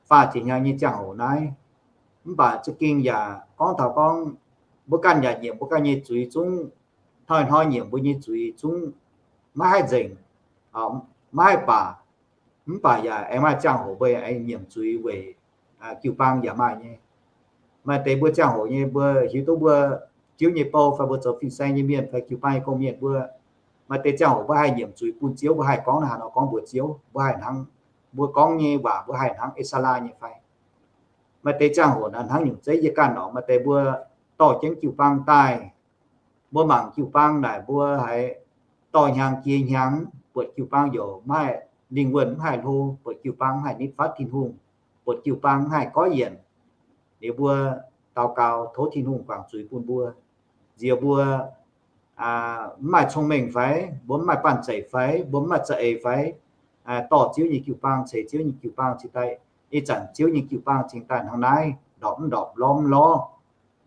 faah ziepc hnyangx nyei ziangh hoc naaiv, mv baac za'gengh yaac gorngv taux gorngv mbuo ganh yaac nyiemc mbuo ganh nyei zuiz zungv, hnoi-hnoi nyiemc mbuo nyei zuiz zungv maiv haih nzengc, maiv haih baac. Mv baac yaac aengx maaih ziangh hoc mbuo yaac aengx nyiemc zuiz weic jiu-baang yaac maaih nyei. Maaih deix mbuo ziangh hoc nyei mbuo hiuv duqv mbuo Ziouv nyei bou fai mbuo zoux fin-saeng nyei mienh fai jiu-baang nyei gong-mienh mbuo, maaih deix ziangh hoc mbuo haih nyiemc zuiz bun Ziouv, mbuo haih gorngv naaiv haaix nor gorngv mbuox Ziouv, mbuo haih hnangv, mbuo gorngv nyei waac mbuo haih hnangv E^saa^laa nyei fai. Maaih deix ziangh hoc naaic hnangv nyungc zeiv yie ganh oc, maaih deix mbuo dorh jienv jiu-baang daaih, mbuo mangc jiu-baang naaic mbuo haiz dorh hnyangx jiex hnyangx, buatc jiu-baang youc maiv haih lingh wuonh, maiv haih hlo, buatc jiu-baang maiv haih nitv fatv Tin-Hungh, buatc jiu-baang maiv haih goiv yienc. Liuz mbuo daux gaux tov Tin-Hungh guangc zuiz bun mbuo. Nziex mbuo mv maaih cong-mengh fai, mbuo mv maaih banh zeic fai, mbuo mv maaih za'eix fai, dorh Ziouv nyei jiu-baang, ceix Ziouv nyei jiu-baang cingx daaih, ih zanc Ziouv nyei jiu-baang cingx daaih hnangv naaiv, ndorpc mv ndorpc, lorz mv lorz,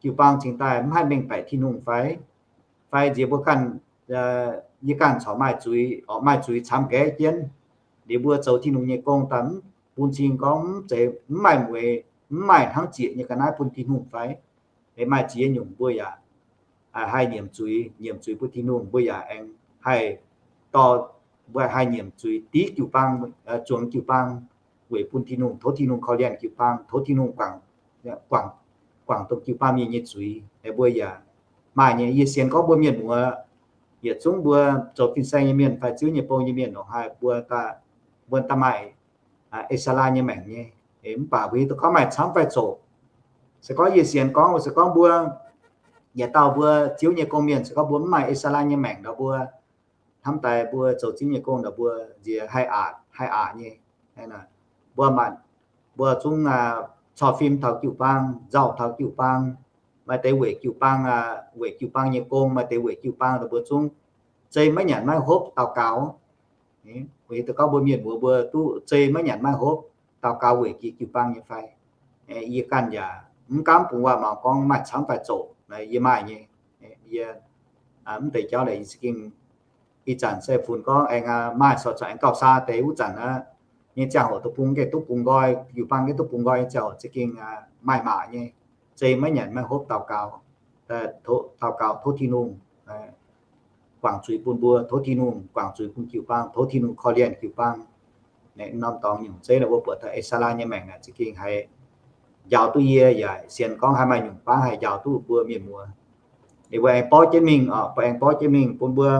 jiu-baang cingx daaih mv haih mengh baeqc Tin-Hungh fai, fai nziex mbuo ganh, yie ganh corc maaih zuiz, maaih zuiz camv nqaeqv jienv, liuz mbuo zoux Tin-Hungh nyei gong daaih mv bun cing gorngv mv zeiz, mv maaih mueix, mv maaih hnangv zieqc nyei ga'naaiv bun Tin-Hungh fai. Maaih ziex nyungc mbuo yaac haih nyiemc zuiz, nyiemc zuiz bun Tin-Hungh, mbuo yaac aengx haih dorh, mbuo haih nyiemc zuiz div jiu-baang, zuangx jiu-baang weic bun Tin-Hungh, tov Tin-Hungh korv-lienh jiu-baang, tov Tin-Hungh guangc, guangc dongh jiu-baang mienh nyei zuiz. Mbuo yaac maaih nyei. Yie sienx gorngv mbuo mienh muoz yietc zungv mbuo zoux fin-saeng nyei mienh fai Ziouv nyei bou nyei mienh longc haic, mbuo, mbuo daaih maaih E^saa^laa nyei maengc nyei. Mv baac mbuo hiuv duqv gorngv maaih camv fai zoqc. Se gorngv yie sienx gorngv, se gorngv mbuo yietc dauh mbuo Ziouv nyei gong-mienh, se gorngv mbuo mv maaih E^saa^laa nyei maengc nor, mbuo hnamv daaih mbuo zoux Ziouv nyei gong nor, mbuo nziex haih aqc, haih aqc nyei. Mbuo maanc, mbuo zungv corc fim taux jiu-baang, nzauh taux jiu-baang, maaih deix weic jiu-baang, weic jiu-baang nyei gong, maaih deix weic jiu-baang daaih mbuo zungv zei maiv nyanc maiv hopv daux gaux. Weic daux gaux mbuo mienh muoz mbuo duqv zei maiv nyanc maiv hopv daux gaux weic jiex jiu-baang nyei fai? Yie ganh yaac mv gaamv bungx waac-mangc gorngv maaih camv fai zoqc, yie maaih nyei. Yie mv deix jauv laaix yie za'gengh ih zanc se funx gorngv aengx maaih corc corc aengx gauh saa deix wuov zanc aqv. Nyei ziangh hoc duqv bungx, gengh duqv bungx nqoi, jiu-baang gengh duqv bungx nqoi nyei ziangh hoc za'gengh maaih maac nyei, zei maiv nyanc maiv hopv daux gaux, daux gaux tov Tin-Hungh guangc zuiz bun mbuo, tov Tin-Hungh guangc zuiz bun jiu-baang, tov Tin-Hungh korv-lienh jiu-baang. Norm dorngx nyungc zeiv naaiv mbuo buatc taux E^saa^laa nyei maengc naaic za'gengh haiz njaaux duqv yie, yaac sienx gorngv haaix maaih nyungc baav haih njaaux duqv mbuo mienh muoz. Ninh mbuo aengx borqv jienv mingh, mbuo aengx borqv jienv mingh bun mbuo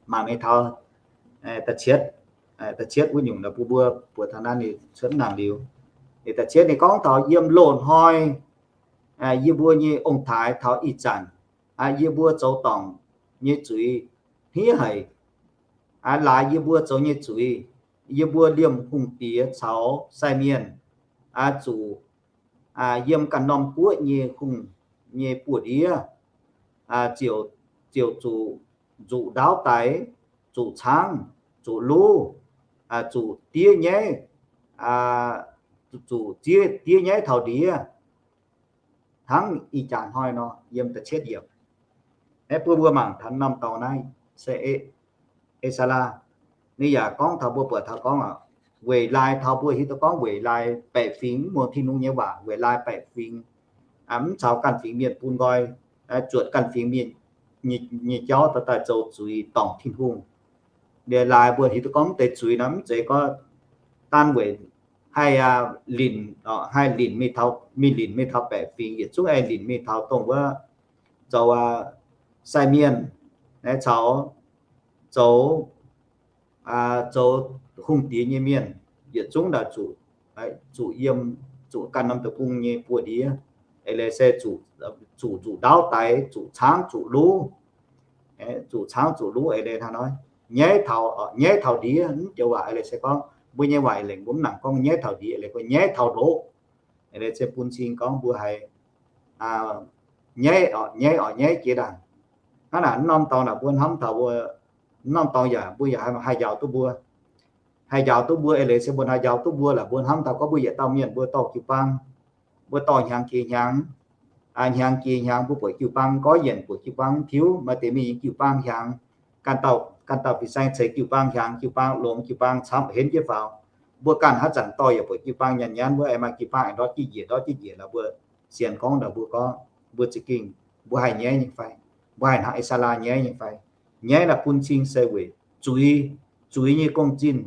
mangc ninh taux da'cietv, da'cietv wuov nyungc bun mbuo buatc taux naaiv ninh cuotv nangc liuz. Ninh da'cietv ninh gorngv taux yiem loz-hnoi yie mbuo nyei ong-taaix taux ih zanc, yie mbuo zoux dorngc nyei zuiz hniev haic. Laaix yie mbuo zoux nyei zuiz, yie mbuo liemh hungh diex caux sai mienh zuqc yiem ganh norm guoqv nyei hungh nyei buoz-ndiev ziouc zuqc nzuqc ndaauv daix, zuqc caangv, zuqc luv, zuqc diev nyaiv, zuqc diev nyaiv taux ndiev. Hnangv ih jaax hnoi nor yiem da'cietv yiemc. Aeqv, bun mbuo mangc taux norm dorngx naaiv se E^saa^laa, ninh yaac gorngv taux mbuo buatc taux gorngv weic laaix taux mbuo hiuv duqv gorngv weic laaix baeqc fingx mv muangx Tin-Hungh nyei waac, weic laaix baeqc fingx mv caux ganh fingx mienh bun nqoi, zuotc ganh fingx mienh nyei jauv daaih zoux zuiz dorngc Tin-Hungh. Laaix mbuo hiuv duqv gorngv mv deix zuiz nor mv zeiz gorngv daan weic haih linc, haih linc mingh taux, mingh linc mingh taux baeqc fingx, yietc zungv aengx linc mingh taux dongh wuov zoux sai mienh, caux zoux zoux hungh diex nyei mienh, yietc zungv naaic zuqc, zuqc yiem, zuqc ganh norm deic-bung nyei buoz-ndiev, eix leiz se zuqc nzuqc ndaauv daix, zuqc caangv zuqc luv, zuqc caangv zuqc luv eix leiz hnangv nor. Nyaiv taux, nyaiv taux ndiev, mv joux waac eix leiz se gorngv mbuo nyei waac eix leiz mbuo mv nangc gorngv nyaiv taux ndiev, eix leiz gorngv nyaiv taux ndoqv. Eix leiz se bun cing gorngv mbuo haiz nyaiv, nyaiv oc, nyaiv jiex ndaangc. Hnangv naaic norm dorngx naaic mbuo hnamv taux mbuo, norm dorngx yaac mbuo yaac haih njaaux duqv mbuo. Haih njaaux duqv mbuo eix leiz se mbuo haih njaaux duqv mbuo laaix mbuo hnamv taux gorngv mbuo yietc dauh mienh mbuo dorh jiu-baang, mbuo dorh hnyangx jiex hnyangx, hnyangx jiex hnyangx mbuo buatc jiu-baang gorv yienc, buatc jiu-baang tiuv, maaih deix mingh nyei jiu-baang hnyangx, ganh dauh, ganh dauh fin-saeng ceix jiu-baang hnyangx, jiu-baang longx, jiu-baang camv henv jienv faaux. Mbuo ganh haaix zanc dorh yaac buatc jiu-baang nyanc nyanv, mbuo aengx maaih jiu-baang aengx ndortv jienv njiec, ndortv jienv njiec lorz mbuo sienx gorngv naaic mbuo gorngv mbuo za'gengh, mbuo haih nyaiv nyei fai? Mbuo haih hnangv E^saa^laa nyaiv nyei fai? Nyaiv naaic bun cing se weic zuiz, zuiz nyei gong-zinh,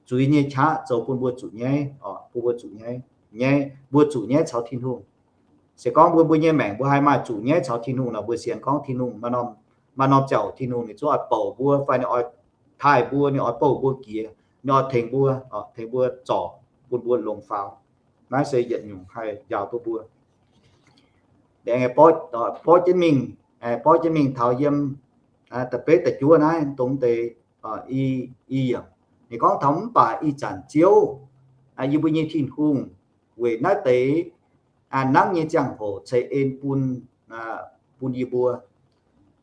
zuiz nyei qaqv zoux bun mbuo zuqc nyaiv oc, bun mbuo zuqc nyaiv. Nyaiv, mbuo zuqc nyaiv caux Tin-Hungh. Se gorngv mbuo, mbuo nyei maengc mbuo haih maaih zuqc nyaiv caux Tin-Hungh nor, mbuo sienx gorngv Tin-Hungh maaih norm, maaih norm ziangh hoc Tin-Hungh ninh zungv oix bouc mbuo fai ninh oix taaih mbuo, ninh oix bouh mbuo jiex, ninh oix tengx mbuo, tengx mbuo zorc bun mbuo longx faaux. Naaiv se yietc nyungc haih njaaux duqv mbuo. Aengx borqv jienv mingh, borqv jienv mingh taux yiem da'betv da'juov naaiv dongh deix i yiemc. Ninh gorngv taux mv baac ih zanc Ziouv, yie mbuo nyei Tin-Hungh, weic naaiv deix nangv nyei ziangh hoc ceix en bun, bun yie mbuo.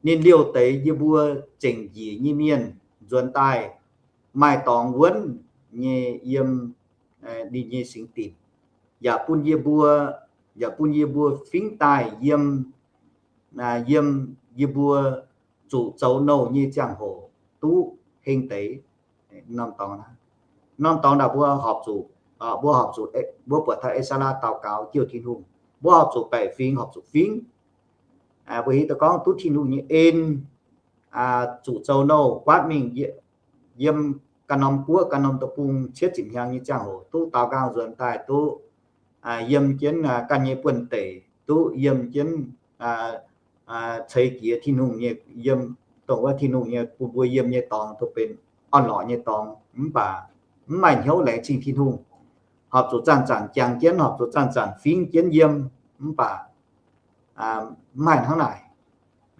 Ninh liouh deix yie mbuo zengc njiec nyei mienh nzuonx daaih maaih dorngx wuonv nyei yiem ninh nyei singx dinc, yaac bun yie mbuo, yaac bun yie mbuo fingv daaih yiem, yiem yie mbuo zuqc zoux nouh nyei ziangh hoc duqv heng deix. Norm dorngx, norm dorngx naaic mbuo horpc zuqc, mbuo horpc zuqc, mbuo buatc taux E^saa^laa daux gaux jouh Tin-Hungh, mbuo horpc zuqc baeqc fingx, horpc zuqc fingv. Mbuo hiuv duqv gorngv duqv Tin-Hungh nyei en, zuqc zoux nouh guaatv mingh yiem ganh norm guoqv ganh norm deic-bung cietv ziepc hnyangx nyei ziangh hoc duqv daaux nqaang nzuonx daaih duqv yiem jienv ganh nyei buonv-deic, duqv yiem jienv ceix jiez Tin-Hungh nyei, yiem dongh wuov Tin-Hungh nyei bun mbuo yiem nyei dorngx duqv benx orn-lorqc nyei dorngx, mv baac mv maaih hnyouv laengz zingh Tin-Hungh. Horpc zuqc zanc-zanc jangx jienv, horpc zuqc zanc-zanc fingv jienv yiem, mv baac mv maaih hnangv naaic.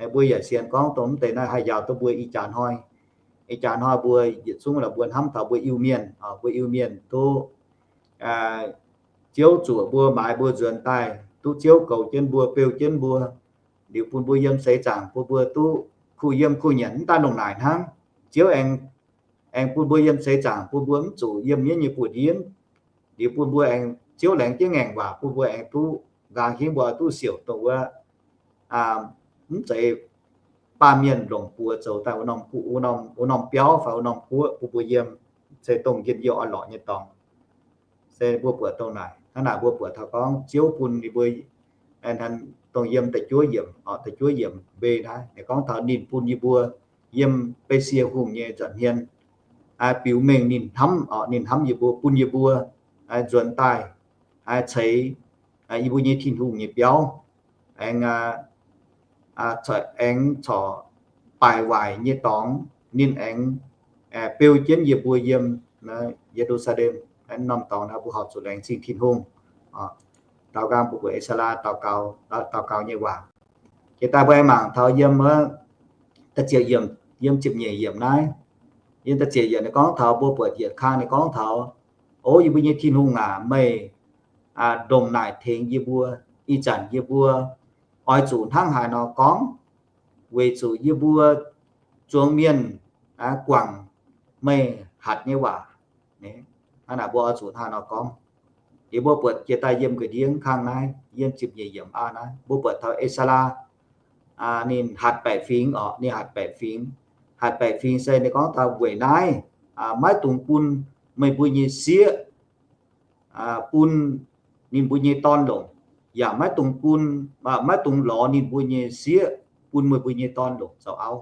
Mbuo yaac sienx gorngv dongh mv deix naaiv haih njaaux duqv mbuo ih jaax hnoi. Ih jaax hnoi mbuo yietc zungv laaix mbuo hnamv taux mbuo Iu-Mienh, mbuo Iu-Mienh duqv Ziouv zuoqc mbuo, maaiz mbuo nzuonx daaih duqv Ziouv goux jienv mbuo, beu jienv mbuo, liuz bun mbuo yiem seix zaangc bun mbuo duqv kuh yiem kuh nyanc mv daaih longc naaic hnangv. Ziouv aengx, aengx bun mbuo yiem seix zaangc bun mbuo mv zuqc yiem mienv nyei buoz-ndiev, liuz bun mbuo aengx Ziouv laengz jienv ngaengc waac bun mbuo aengx duqv nqaang hingv mbuo duqv siouc dongh wuov mv zeiz baamh mienh longc buoz zoux daaih wuov norm, wuov norm biauv fai wuov norm guoqv bun mbuo yiem, se dongh njien-youh orn-lorqc nyei dorngx. Se mbuo buatc dongh naaic, hnangv naaic mbuo buatc taux gorngv Ziouv bun ninh mbuo dongh yiem da'juov yiemc, da'juov yiemc mbe naaiv, ninh gorngv taux ninh bun yie mbuo yiem Besie Hungh nyei nza'hmien biux mengh ninh hnamv, ninh hnamv yie mbuo, bun yie mbuo nzuonx daaih ceix yie mbuo nyei Tin-Hungh nyei biauv, aengx, aengx corc baaic waaic nyei dorngx ninh aengx beu jienv yie mbuo yiem Ye^lu^saa^lem. Norm dorngx naaiv mbuo horpc zuqc laengz zingh Tin-Hungh. Daux nqaang mbuo buatc E^saa^laa daux gaux, daux gaux nyei waac. Jiex daaih mbuo aengx mangc taux yiem, da'ziepc yiemc, yiem ziepc nyeic yiemc naaiv, yiem da'ziepc yiemc ninh gorngv taux mbuo buatc yietc kang ninh gorngv taux, O yie mbuo nyei Tin-Hungh aac, meih ndongc naaic tengx yie mbuo. Ih zanc yie mbuo oix zuqc hnangv haaix nor gorngv, weic zuqc yie mbuo zuangx mienh guangc meih hatc nyei waac. Hnangv naaic mbuo oix zuqc hnangv nor gorngv. Liuz mbuo buatc jiex daaih yiem ga'ndiev kang naaiv, yiem ziepc nyeic yiemc aa naaiv, mbuo buatc taux E^saa^laa ninh hatc baeqc fingx orqc, ninh hatc baeqc fingx. Hatc baeqc fingx se ninh gorngv taux weic naaiv maiv dungx bun meih mbuo nyei sieqv bun ninh mbuo nyei dorn longc, yaac maiv dungx bun, maiv dungx lorz ninh mbuo nyei sieqv bun meih mbuo nyei dorn longc zoux auv.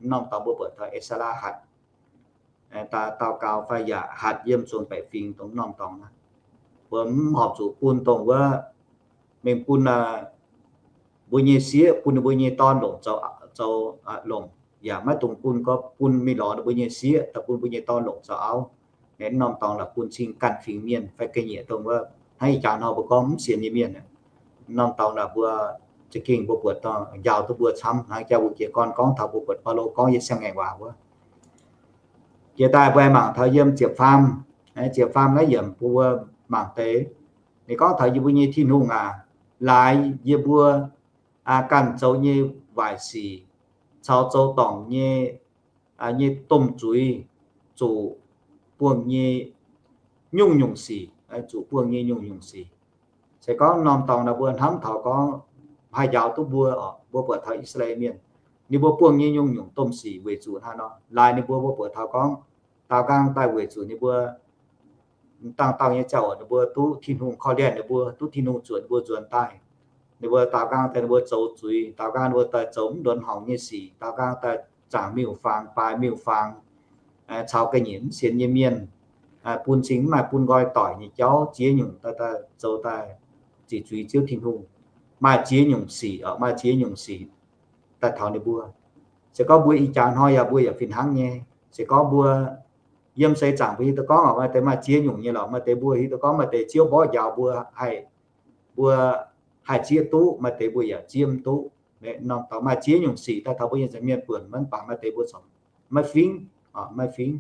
Norm dorngx mbuo buatc taux E^saa^laa hatc daux gaux fai yaac hatc yiem zuangx baeqc fingx dongh norm dorngx naaiv. Mbuo mv horpc zuqc bun dongh wuov mingh bun mbuo nyei sieqv bun ninh mbuo nyei dorn longc zoux, zoux longc, yaac maiv dungx bun gorngv bun mingh lorz ninh mbuo nyei sieqv daaih bun mbuo nyei dorn longc zoux auv. Norm dorngx naaic bun cing ganh fingx mienh fai ga'nyiec dongh wuov hnangv ih jaax nor mbuo gorngv mv sienx nyei mienh. Norm dorngx naaic mbuo za'gengh mbuo buatc dongh njaaux duqv mbuo camv hnangv jaax mbuo jiez gorn gorngv taux mbuo buatc Baulo gorngv yiem Siang-Ngaengc Waac wuov. Jiex daaih mbuo aengx mangc taux yiem ziepc faam, ziepc faam naaiv yiemc mbuo mangc deix. Ninh gorngv taux yie mbuo nyei Tin-Hungh aac, laaix yie mbuo ganh zoux nyei waaic sic caux zoux dorngc nyei, nyei domh zuiz zuqc buangh nyei nyungc-nyungc sic, zuqc buangh nyei nyungc-nyungc sic. Se gorngv norm dorngx naaic mbuo hnamv taux gorngv haih njaaux duqv mbuo oc, mbuo buatc taux I^saa^laa^en Mienh, ninh mbuo buangh nyei nyungc-nyungc domh sic weic zuqc hnangv nor laaix ninh mbuo, mbuo buatc taux gorngv daaux nqaang daaih weic zuqc ninh mbuo dangh dauh nyei ziangh hoc ninh mbuo duqv Tin-Hungh korv-lienh ninh mbuo, duqv Tin-Hungh zuotc ninh mbuo nzuonx daaih. Ninh mbuo daaux nqaang daaih ninh mbuo zoux zuiz, daaux nqaang ninh mbuo daaih zoux mv luonx horngc nyei sic, daaux nqaang daaih zaangc miuc-fangx, baaix miuc-fangx, caux ga'nyiec mv sienx nyei mienh, bun cing mv maaih bun nqoi doic nyei jauv, ziex nyungc daaih, daaih zoux daaih ziqc zuiz Ziouv Tin-Hungh, maaih ziex nyungc sic oc, maaih ziex nyungc sic daaih taux ninh mbuo. Se gorngv mbuo ih jaax hnoi yaac mbuo yaac fih hnangv nyei. Se gorngv mbuo yiem seix zaangc mbuo hiuv duqv gorngv maaih deix maaih ziex nyungc nyei lorqc, maaih deix mbuo hiuv duqv gorngv maaih deix Ziouv mborqv njaaux mbuo haih, mbuo haih zieqv duqv, maaih deix mbuo yaac zieqv mv duqv. Norm dorngx maaih ziex nyungc sic daaih taux mbuo nyei nza'hmien buonc, maiv baac maaih deix mbuo corc maiv fingv, maiv fingv.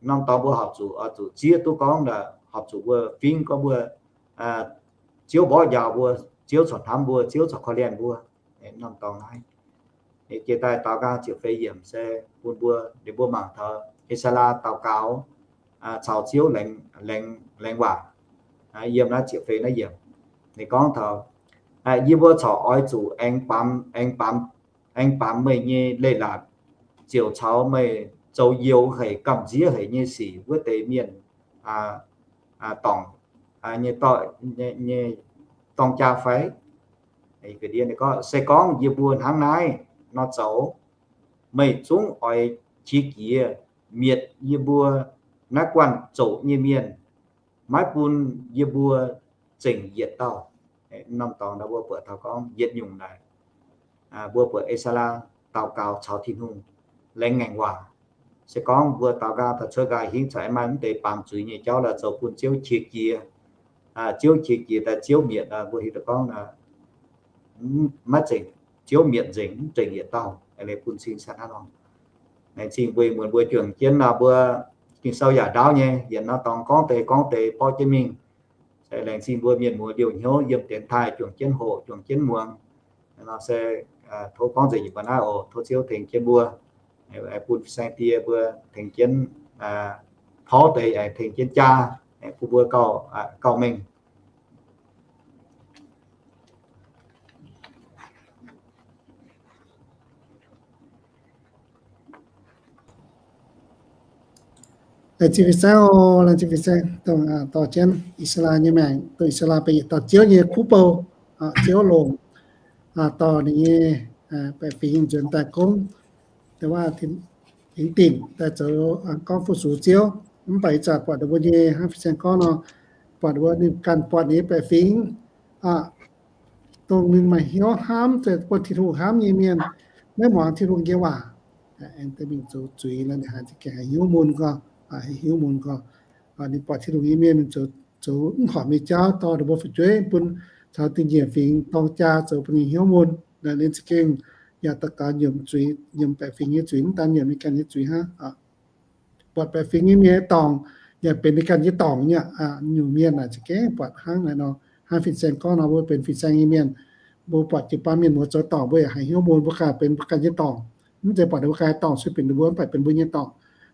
Norm dorngx mbuo horpc zuqc, oix zuqc zieqv duqv gorngv, horpc zuqc mbuo fingv gorngv mbuo, Ziouv mborqv njaaux mbuo, Ziouv corc hnamv mbuo, Ziouv corc korv-lienh mbuo. Norm dorngx naaiv jiex daaih daaux nqaang ziepc feix yiemc se bun mbuo, ninh mbuo mangc taux E^saa^laa daaux gaux caux Ziouv laengz, laengz waac. Yiem naaiv ziepc feix naaiv yiemc, ninh gorngv taux, yie mbuo corc oix zuqc aengx baamz, aengx baamz, aengx baamz meih nyei leiz-latc, ziouc caux meih zoux youx haic gamh nziev haic nyei sic wuov deix mienh dorngc, nyei, nyei dorng jaa fai? Se gorngv yie mbuo hnangv naaiv nor zoux, meih zungv oix qiex jiez mietc yie mbuo naaiv guanh zoqc nyei mienh, maiv bun yie mbuo zengc yietc dauh. Norm dorngx naaiv mbuo buatc taux gorngv yietc nyungc naaic, mbuo buatc E^saa^laa daaux gaux caux Tin-Hungh laengz ngaengc waac. Se gorngv mbuo daaux nqaang daaih cuotv nqaang hingv caux aengx maaih mv deix baamz zuiz nyei jauv laaix zoux bun Ziouv qiex jiez, Ziouv qiex jiez daaih Ziouv mietc, mbuo hiuv duqv gorngv maiv zengc, Ziouv mietc nzengc, mv zengc yietc dauh, leiz bun cing sanh hnangv nor. Laengz zingh mbuo muonz mbuo juangc jienv nor, mbuo Ging-Sou yaac ndaauv nyei, yietc norm dorngx gorngv deix gorngv deix borqv jienv mingh. Laengz zingh mbuo mienh muoz liouh hnyouv yiem dienx taaih juangc jienv hoqc, juangc jienv muangx. Nor se tov gorngv nzengc nyei mbuo naaiv oc. Tov Ziouv tengx jienv mbuo, bun saeng-die mbuo tengx jienv porv deix, tengx jienv jaa, bun mbuo gauh mengh. Laengz zingh fin-saeng oc, laengz zingh fin-saeng dongh dorh jienv I^saa^laa nyei maengc, dongh I^saa^laa benx yietc dauh Ziouv nyei kuv bou, Ziouv longc dorh ninh nyei baeqc fingx nzuonx daaih gorngv, dongh waac fingx dinc daaih zoux gorngv fu-sux Ziouv. Mv baac ih zanc buatc ninh mbuo nyei hnangv fin-saeng gorngv nor, buatc ninh mbuo ninh ganh buatc ninh nyei baeqc fingx, dongh ninh maaih hnyouv hnamv, bun Tin-Hungh hnamv nyei mienh, maiv muangx Tin-Hungh nyei waac, aengx daaih mingh zoux zuiz nor, ninh haiz za'gengh haiz hnyouv mun gorngv, haiz hnyouv mun gorngv, ninh buatc Tin-Hungh nyei mienh mingh zoux, zoux mv horpc nyei jauv, dorh ninh mbuo fu'jueiv bun caux dingh njiec fingx dorng jaa zoux bun ninh hnyouv mun. Ninh za'gengh yaac daux gaux nyiemc zuiz, nyiemc baeqc fingx nyei zuiz, mv daan nyiemc ninh ganh nyei zuiz hnangv. Buatc baeqc fingx nyei mienh nyei dorngc yaac benx ninh ganh nyei dorngc nyei. Nyungc mienh naaic za'gengh buatc hnangv naaic nor, hnangv fin-saeng gorngv nor, mbuo benx fin-saeng nyei mienh, mbuo buatc jiu-baang mienh muoz zoux dorngc, mbuo yaac haiz hnyouv mun, mbuo ganh benx mbuo ganh nyei dorngc. Mv zeiz buatc ninh mbuo ganh nyei dorngc sueih bieqc ninh mbuo, mv baac benx mbuo nyei dorngc.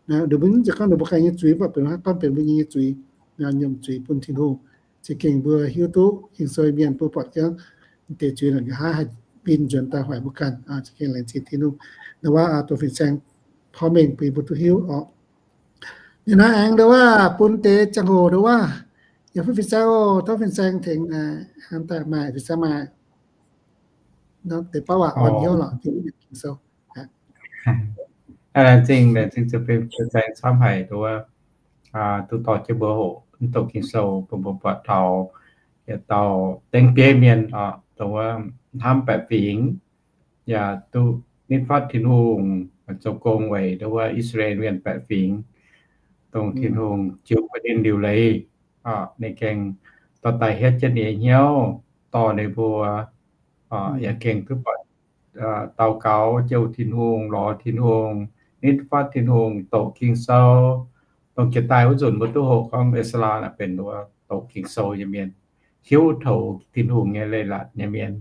Ninh mbuo mv zeiz gorngv ninh mbuo ganh nyei zuiz, mv baac benx haaix dauh benx mbuo nyei zuiz. Nyiemc zuiz bun Tin-Hungh, za'gengh mbuo hiuv duqv Ging-Sou mienh mbuo buatc jienv deix zuiz naaic nqa'haav haih win nzuonx daaih hoic mbuo ganh. Za'gengh laengz zingh Tin-Hungh. Nor wuov dorh fin-saeng porv mengh bun mbuo duqv hiuv oc. Ninh naaiv aengx ndo wuov bun deix ziangh hoc ndo wuov, yaac fun fin-saeng oc, tov fin-saeng tengx hnamv daaih maaih fin-saeng maaih deix bauv waac orn hnyouv lorqc, Ging-Sou. Laengz zingh, laengz zingh za'gengh fin-saeng camv haic ndo wuov, duqv dorh jienv mbuo hoqc mv doqc Ging-Sou bun mbuo buatc taux yietc dauh dengv bieiv mienh oc, dongh wuov hnamv baeqc fingx, yaac duqv nitv fatv Tin-Hungh, zoux gong weic ndo wuov I^saa^laa^en mienh baeqc fingx, dongh Tin-Hungh jiu bun ninh liuc leiz. Ninh gengh dorh daaih hietv jienv ninh nyei hnyouv dorh ninh mbuo, yaac gengh duqv buatc daux gaux jouh Tin-Hungh, lorz Tin-Hungh, nitv fatv Tin-Hungh, doqc Ging-Sou. Dongh jiex daaih wuov nzunc mbuo duqv hoqc gorngv E^saa^laa naaic benx wuov doqc Ging-Sou nyei mienh, hiuv taux Tin-Hungh nyei leiz-latc nyei mienh,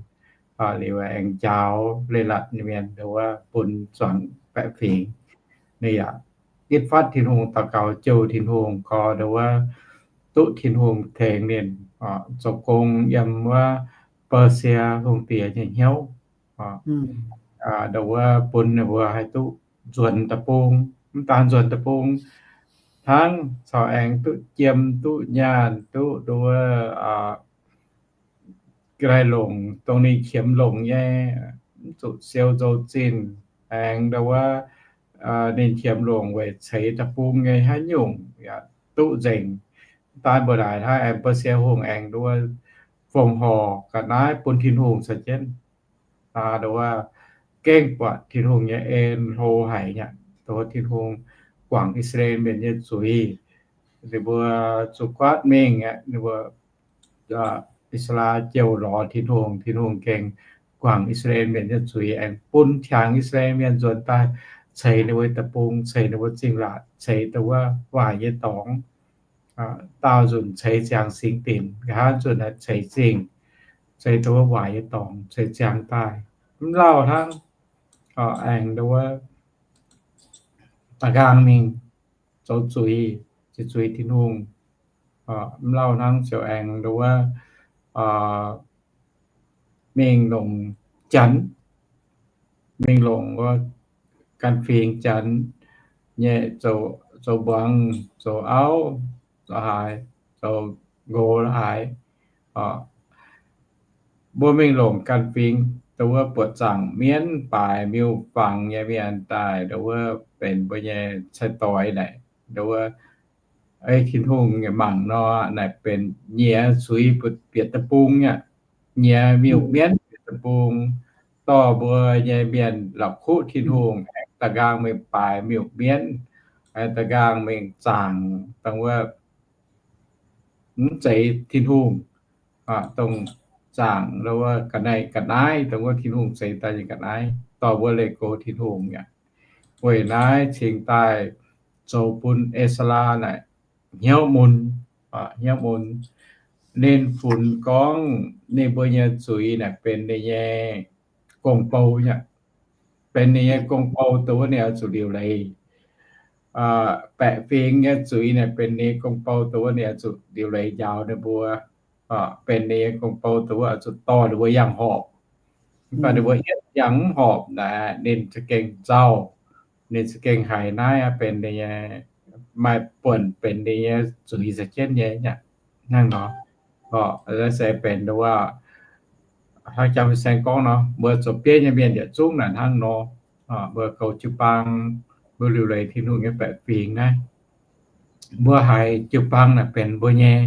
liuz aengx njaaux leiz-latc nyei mienh, ndo wuov bun zuangx baeqc fingx. Ninh yaac nitv fatv Tin-Hungh, daux gaux jouh Tin-Hungh, gorx ndo wuov duqv Tin-Hungh tengx ninh zoux gong yiem wuov Baasie hungh diex nyei hnyouv. Ndo wuov bun ninh mbuo haih duqv nzuonx deic-bung, mv daan nzuonx deic-bung, hnangv caux aengx duqv jiem, duqv nyaanh, duqv ndo wuov ga'naaiv longc, dongh ninh qiemx longc nyei, mv zuqc siou nzou-zinh, aengx ndo wuov ninh qiemx longc weic ceix deic-bung nyei haaix nyungc yaac duqv nzengc. Mv daan mbuo naaic hnangv aengx Baasie hungh aengx ndo wuov fongc horc ga'naaiv bun Tin-Hungh caux jienv. Ndo wuov gengh buatc Tin-Hungh nyei en hlo haic nyei, ndo wuov Tin-Hungh guangc I^saa^laa^en mienh nyei zuiz. Ninh mbuo zuqc guaatv mingh aqv, ninh mbuo Ezara jouh lorz Tin-Hungh, Tin-Hungh gengh guangc I^saa^laa^en mienh nyei zuiz, aengx bun qangx I^saa^laa^en mienh nzuonx daaih ceix ninh mbuo deic-bung, ceix ninh mbuo zingh laatc, ceix dongh wuov waaic nyei dorngx. Daauh nzunc ceix ziangx singx dinc, nqa'haav nzunc ceix zingh, ceix dongh wuov waaic nyei dorngx, ceix ziangx daaih. Mv lauh hnangv, aengx dongh wuov da'nqaang mingh zoux zuiz, zuiz Tin-Hungh. Mv lauh hnangv ziouc aengx dongh wuov mingh longc janx, mingh longc wuov ganh fingx janx nyei zoux mbuangz, zoux auv, zoux haaix, zoux nqox la'haaix. Mbuo mingh longc ganh fingx dongh wuov buoqc zaangc mienv baaix miuc-fangx nyei mienh daaih, dongh wuov benx mbuo nyei cai-doix naaic, dongh wuov Tin-Hungh mangc nor naaic benx nyiex zuiz bieqc deic-bung aqv, nyiex miuc-mienv bieqc deic-bung, dorh mbuo nyei mienh la'kuqv Tin-Hungh, aengx da'nqaang mingh baaix miuc-mienv, aengx da'nqaang mingh zaangc dongh wuov mv zeiz Tin-Hungh, dongh zaangc dongh wuov ga'naaiv, ga'naaiv dongh wuov Tin-Hungh ceix daaih nyei ga'naaiv, dorh mbuo leih go Tin-Hungh aqv. Weic naaiv cingx daaih zoux bun Ezara naaic hnyouv mun, hnyouv mun. Ninh funx gorngv ninh mbuo nyei zuiz naaic benx ninh nyei gong-bou nyei, benx ninh nyei gong-bou dongh wuov ninh oix zuqc liuc leiz. Baeqc fingx nyei zuiz naaic benx ninh nyei gong-bou dongh wuov ninh oix zuqc liuc leiz njaaux ninh mbuo, benx ninh nyei gong-bou dongh wuov oix zuqc dorh ninh mbuo yangh horpc. Mv baac ninh mbuo yietv yangh mv horpc naaic, ninh za'gengh nzauh, ninh za'gengh haiz naaiv benx ninh nyei, maaih buonc benx ninh nyei zuiz za'jienv nyei hnangv nor. Orqc, se benx dongh wuov hnangv jang fin-saeng gorngv nor, mbuo zoux bieiv nyei mienh yietc zungv naaic hnangv nor. Mbuo goux jiu-baang, mbuo liuc leiz Tin-Hungh nyei baeqc fingx naaiv, mbuo haiz jiu-baang naaic benx mbuo nyei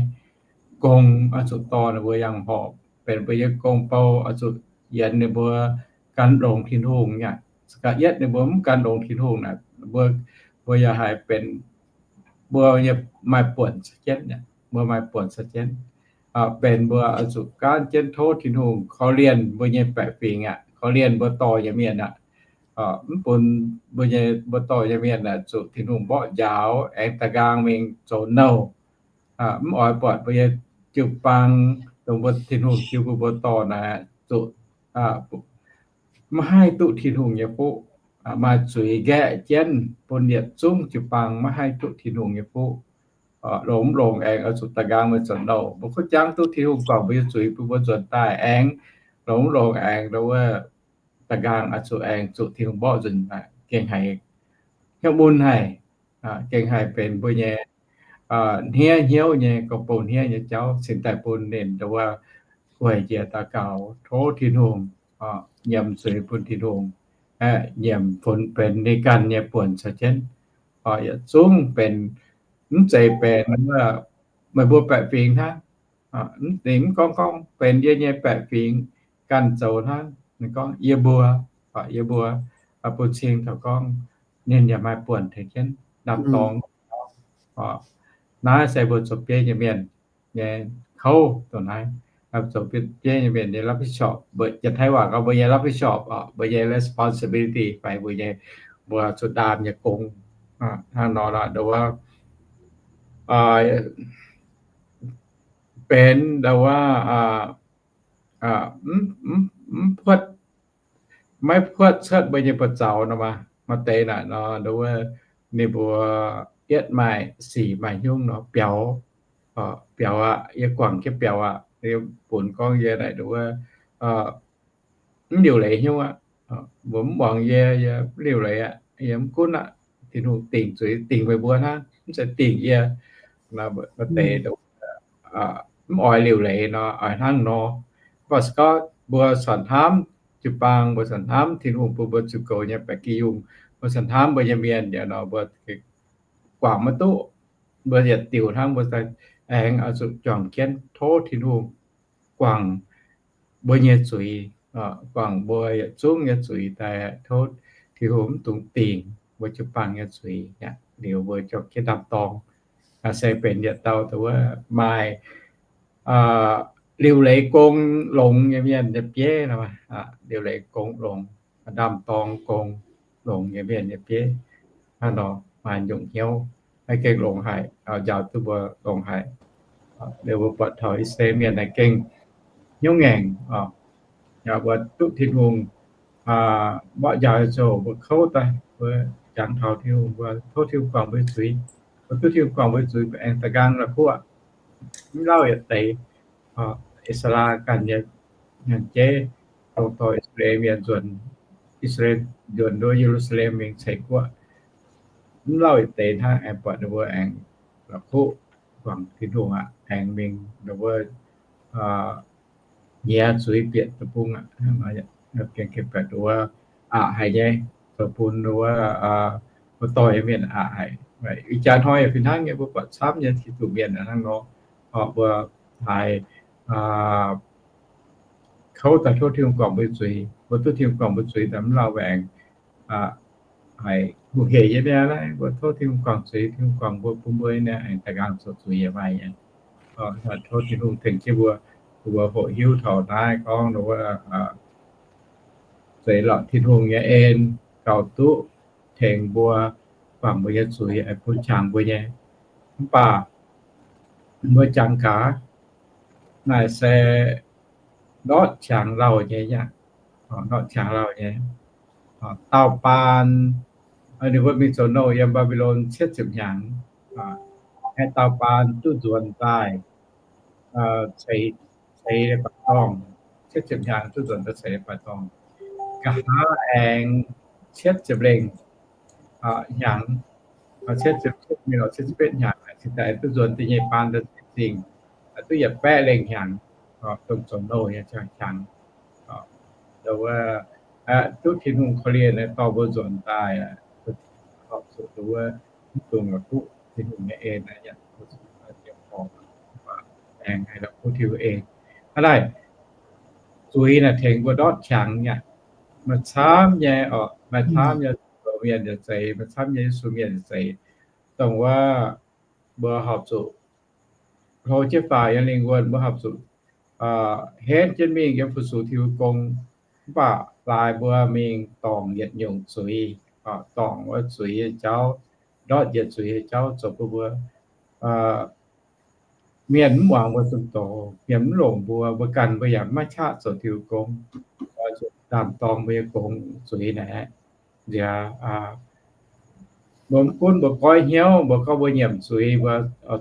gong, oix zuqc dorh ninh mbuo yangh horpc, benx mbuo nyei gong-bou, oix zuqc yienx ninh mbuo gan longx Tin-Hungh nyei. Se gorngv yietv ninh mbuo mv gan longx Tin-Hungh naaic, mbuo, mbuo yaac haiz benx mbuo nyei maaih buonc za'jienv, mbuo maaih buonc za'jienv. Benx mbuo oix zuqc gaanv jienv tov Tin-Hungh korv-lienh mbuo nyei baeqc fingx aqv, korv-lienh mbuo dorh nyei mienh aqv. Mv bun mbuo nyei, mbuo dorh nyei mienh naaic zuqc Tin-Hungh mborqv njaaux aengx da'nqaang mingh zoux nouh. Mv oix buatc mbuo nyei jiu-baang, dongh mbuo Tin-Hungh jiu bun mbuo dorh naaic zuqc maiv haih duqv Tin-Hungh nyei fuqv, maaih zuiz nqaeqv jienv bun yietc zungv jiu-baang maiv haih duqv Tin-Hungh nyei fuqv. Longx mv longx aengx oix zuqc da'nqaang mingh zoux nouh. Mbuo kuv jangv duqv Tin-Hungh guangc mbuo nyei zuiz bun mbuo nzuonx daaih aengx longx mv longx aengx dongh wuov da'nqaang oix zuqc aengx zuqc Tin-Hungh mborqv nzunc naaic gengh haiz hnyouv mun haic, gengh haiz benx mbuo nyei hniev hnyouv nyei, gong-bou hniev nyei jauv cingx daaih bun ninh dongh wuov gueic njiec daux gaux tov Tin-Hungh nyiemc zuiz bun Tin-Hungh, nyiemc funx benx ninh ganh nyei buonc caux jienv. Yietc zungv benx, mv zeiz benx wuov meih mbuo baeqc fingx hnangv. Ninh mv gorngv gorngv benx yie nyei baeqc fingx ganh zoux hnangv. Ninh gorngv yie mbuo, yie mbuo, bun cing taux gorngv ninh yaac maaih buonc tengx jienv ndamv-dorng. Naaiv se mbuo zoux bieiv nyei mienh nyei kouv dongh naaiv. Zoux bieiv nyei mienh nyei รับผิดชอบ, janx-taiv waac gorngv mbuo nyei รับผิดชอบ orqc, mbuo nyei responsibility fai mbuo nyei, mbuo zuqc ndaam nyei gong. Hnangv nor nor dongh wuov benx dongh wuov mv puotv, maiv puotv cuotv mbuo nyei buoz-zaux nor maah. Maaih deix naaic nor dongh wuov ninh mbuo yietv maaih sic maaih hnyungv nor biaux, biaux aqv, yie guangc jienv biaux aqv, yie funx gorngv yie naaic dongh wuov mv liuc leiz hnyouv aqv. Mbuo mv muangx yie, yie mv liuc leiz aqv, yie mv gunv aqv. Tin-Hungh dingc zuiz dingc meih mbuo hnangv, mv zeiz dingc yie. Maaih deix mv oix liuc leiz nor, oix hnangv nor. Mv baac se gorngv mbuo corc hnamv jiu-baang, mbuo corc hnamv Tin-Hungh bun mbuo ziux goux nyei baeqc gih yungh, mbuo corc hnamv mbuo nyei mienh yaac nor, mbuo guangc maiv duqv. Mbuo yietc diuc hnangv mbuo aengx oix zuqc juangc jienv tov Tin-Hungh guangc mbuo nyei zuiz, guangc mbuo yietc zungv nyei zuiz daaih, tov Tin-Hungh mv dungx dingc mbuo jiu-baang nyei zuiz aqv. Liuz mbuo juangc jienv ndamv-dorng. Se benx yietc dauh dongh wuov maaih liuc leiz gong longx nyei mienh nyei bieiv, liuc leiz gong longx, ndamv-dorng gong longx nyei mienh nyei bieiv, hnangv nor maaih nyungc hnyouv naaiv gengh longx haic, njaaux duqv mbuo longx haic. Liuz mbuo buatc taux I^saa^laa^en Mienh naaiv gengh hnyouv ngaengc, yaac mbuo duqv Tin-Hungh mborqv njaaux nyei ziangh hoc mbuo kouv daaih, mbuo jangx taux Tin-Hungh, mbuo tov Tin-Hungh guangc mbuo nyei zuiz. Mbuo duqv Tin-Hungh guangc mbuo nyei zuiz, mbuo aengx daaih nqaang la'kuqv, mv lauh yietc deix. Ezaa ganh nyei nyanc jeiv, dongh dorh I^saa^laa^en Mienh nzuonx, I^saa^laa^en nzuonx nduov Ye^lu^saa^lem mingh ceix guoqv, mv lauh yietc deix hnangv, aengx buatc ninh mbuo aengx la'kuqv guangc Tin-Hungh aqv, aengx mingh ninh mbuo nyiex zuiz bieqc deic-bung aqv. Gengh baeqc dongh wuov aqc haic nyei, zoux bun dongh wuov mbuo dorh nyei mienh aqc haic. Ih jaax hnoi yaac fih hnangv nyei, mbuo buatc camv nyei Giduc mienh hnangv nor, mbuo haiz kouv daaih tov Tin-Hungh guangc mbuo zuiz, mbuo duqv Tin-Hungh guangc mbuo zuiz daaih mv lauh aengx haiz hungh hec nyei mi'aqv. Mbuo tov Tin-Hungh guangc zuiz, Tin-Hungh guangc mbuo, bun mbuo nyei aengx daaih nqaang zoux zuiz yaac maaih nyei. Tov Tin-Hungh tengx jienv mbuo, bun mbuo hoqc hiuv taux naaiv gorngv dongh wuov zeix lorqc Tin-Hungh nyei en gauh duqv tengx mbuo guangc mbuo nyei zuiz, bun qangx mbuo nyei. Mv baac mbuo jangx gaax, Naaic se ndortv qangx lauh nyei, ndortv qangx lauh nyei. Daauh baan, ninh mbuo mingh zoux nouh yiem Mbaa^mbi^lon cietv ziepc hnyangx, haih daauh baan duqv nzuonx daaih ceix leiz-baaix dorngh, cietv ziepc hnyangx duqv nzuonx daaih ceix leiz-baaix dorngh. Nqa'haav aengx cietv ziepc lengh hnyangx, cietv ziepc, cietv ziepc betv hnyangx, cingx daaih duqv nzuonx da'nyeic baan daaih zingh, duqv yietc baeqv lengh hnyangx, dongh zoux nouh nyei qangx. Wuov, duqv Tin-Hungh korv-lienh dorh mbuo nzuonx daaih, horpc zuqc wuov, mv dungx la'kuqv Tin-Hungh nyei en, aengx haih la'kuqv Tin-Hungh en. Hnangv naaic, zuiz naaic tengx mbuo ndortv qangx aqv. Maaih camv nyei oc, maaih camv nyei zoux mienh nyei zeix, maaih camv nyei Yesu mienh nyei zeix, dongh wuov mbuo horpc zuqc hlo jienv faaux yiem lingh wuonh, mbuo horpc zuqc henv jienv mingh yiem fu-sux Tin-Hungh gong. Mv baac laaix mbuo mingh dorngc yietc nyungc zuiz, dorngc wuov zuiz nyei jauv, ndortv njiec zuiz nyei jauv zoux bun mbuo mienh mv muangx mbuo zunh doz, mienh mv longc mbuo, mbuo ganh mbuo yaac maiv qaqv zoux Tin-Hungh gong, oix zuqc ndaam-dorng mbuo nyei gong zuiz naaic. Nziex mbuo mv gunv mbuo goiv hnyouv, mbuo gorngv mbuo nyiemc zuiz, mbuo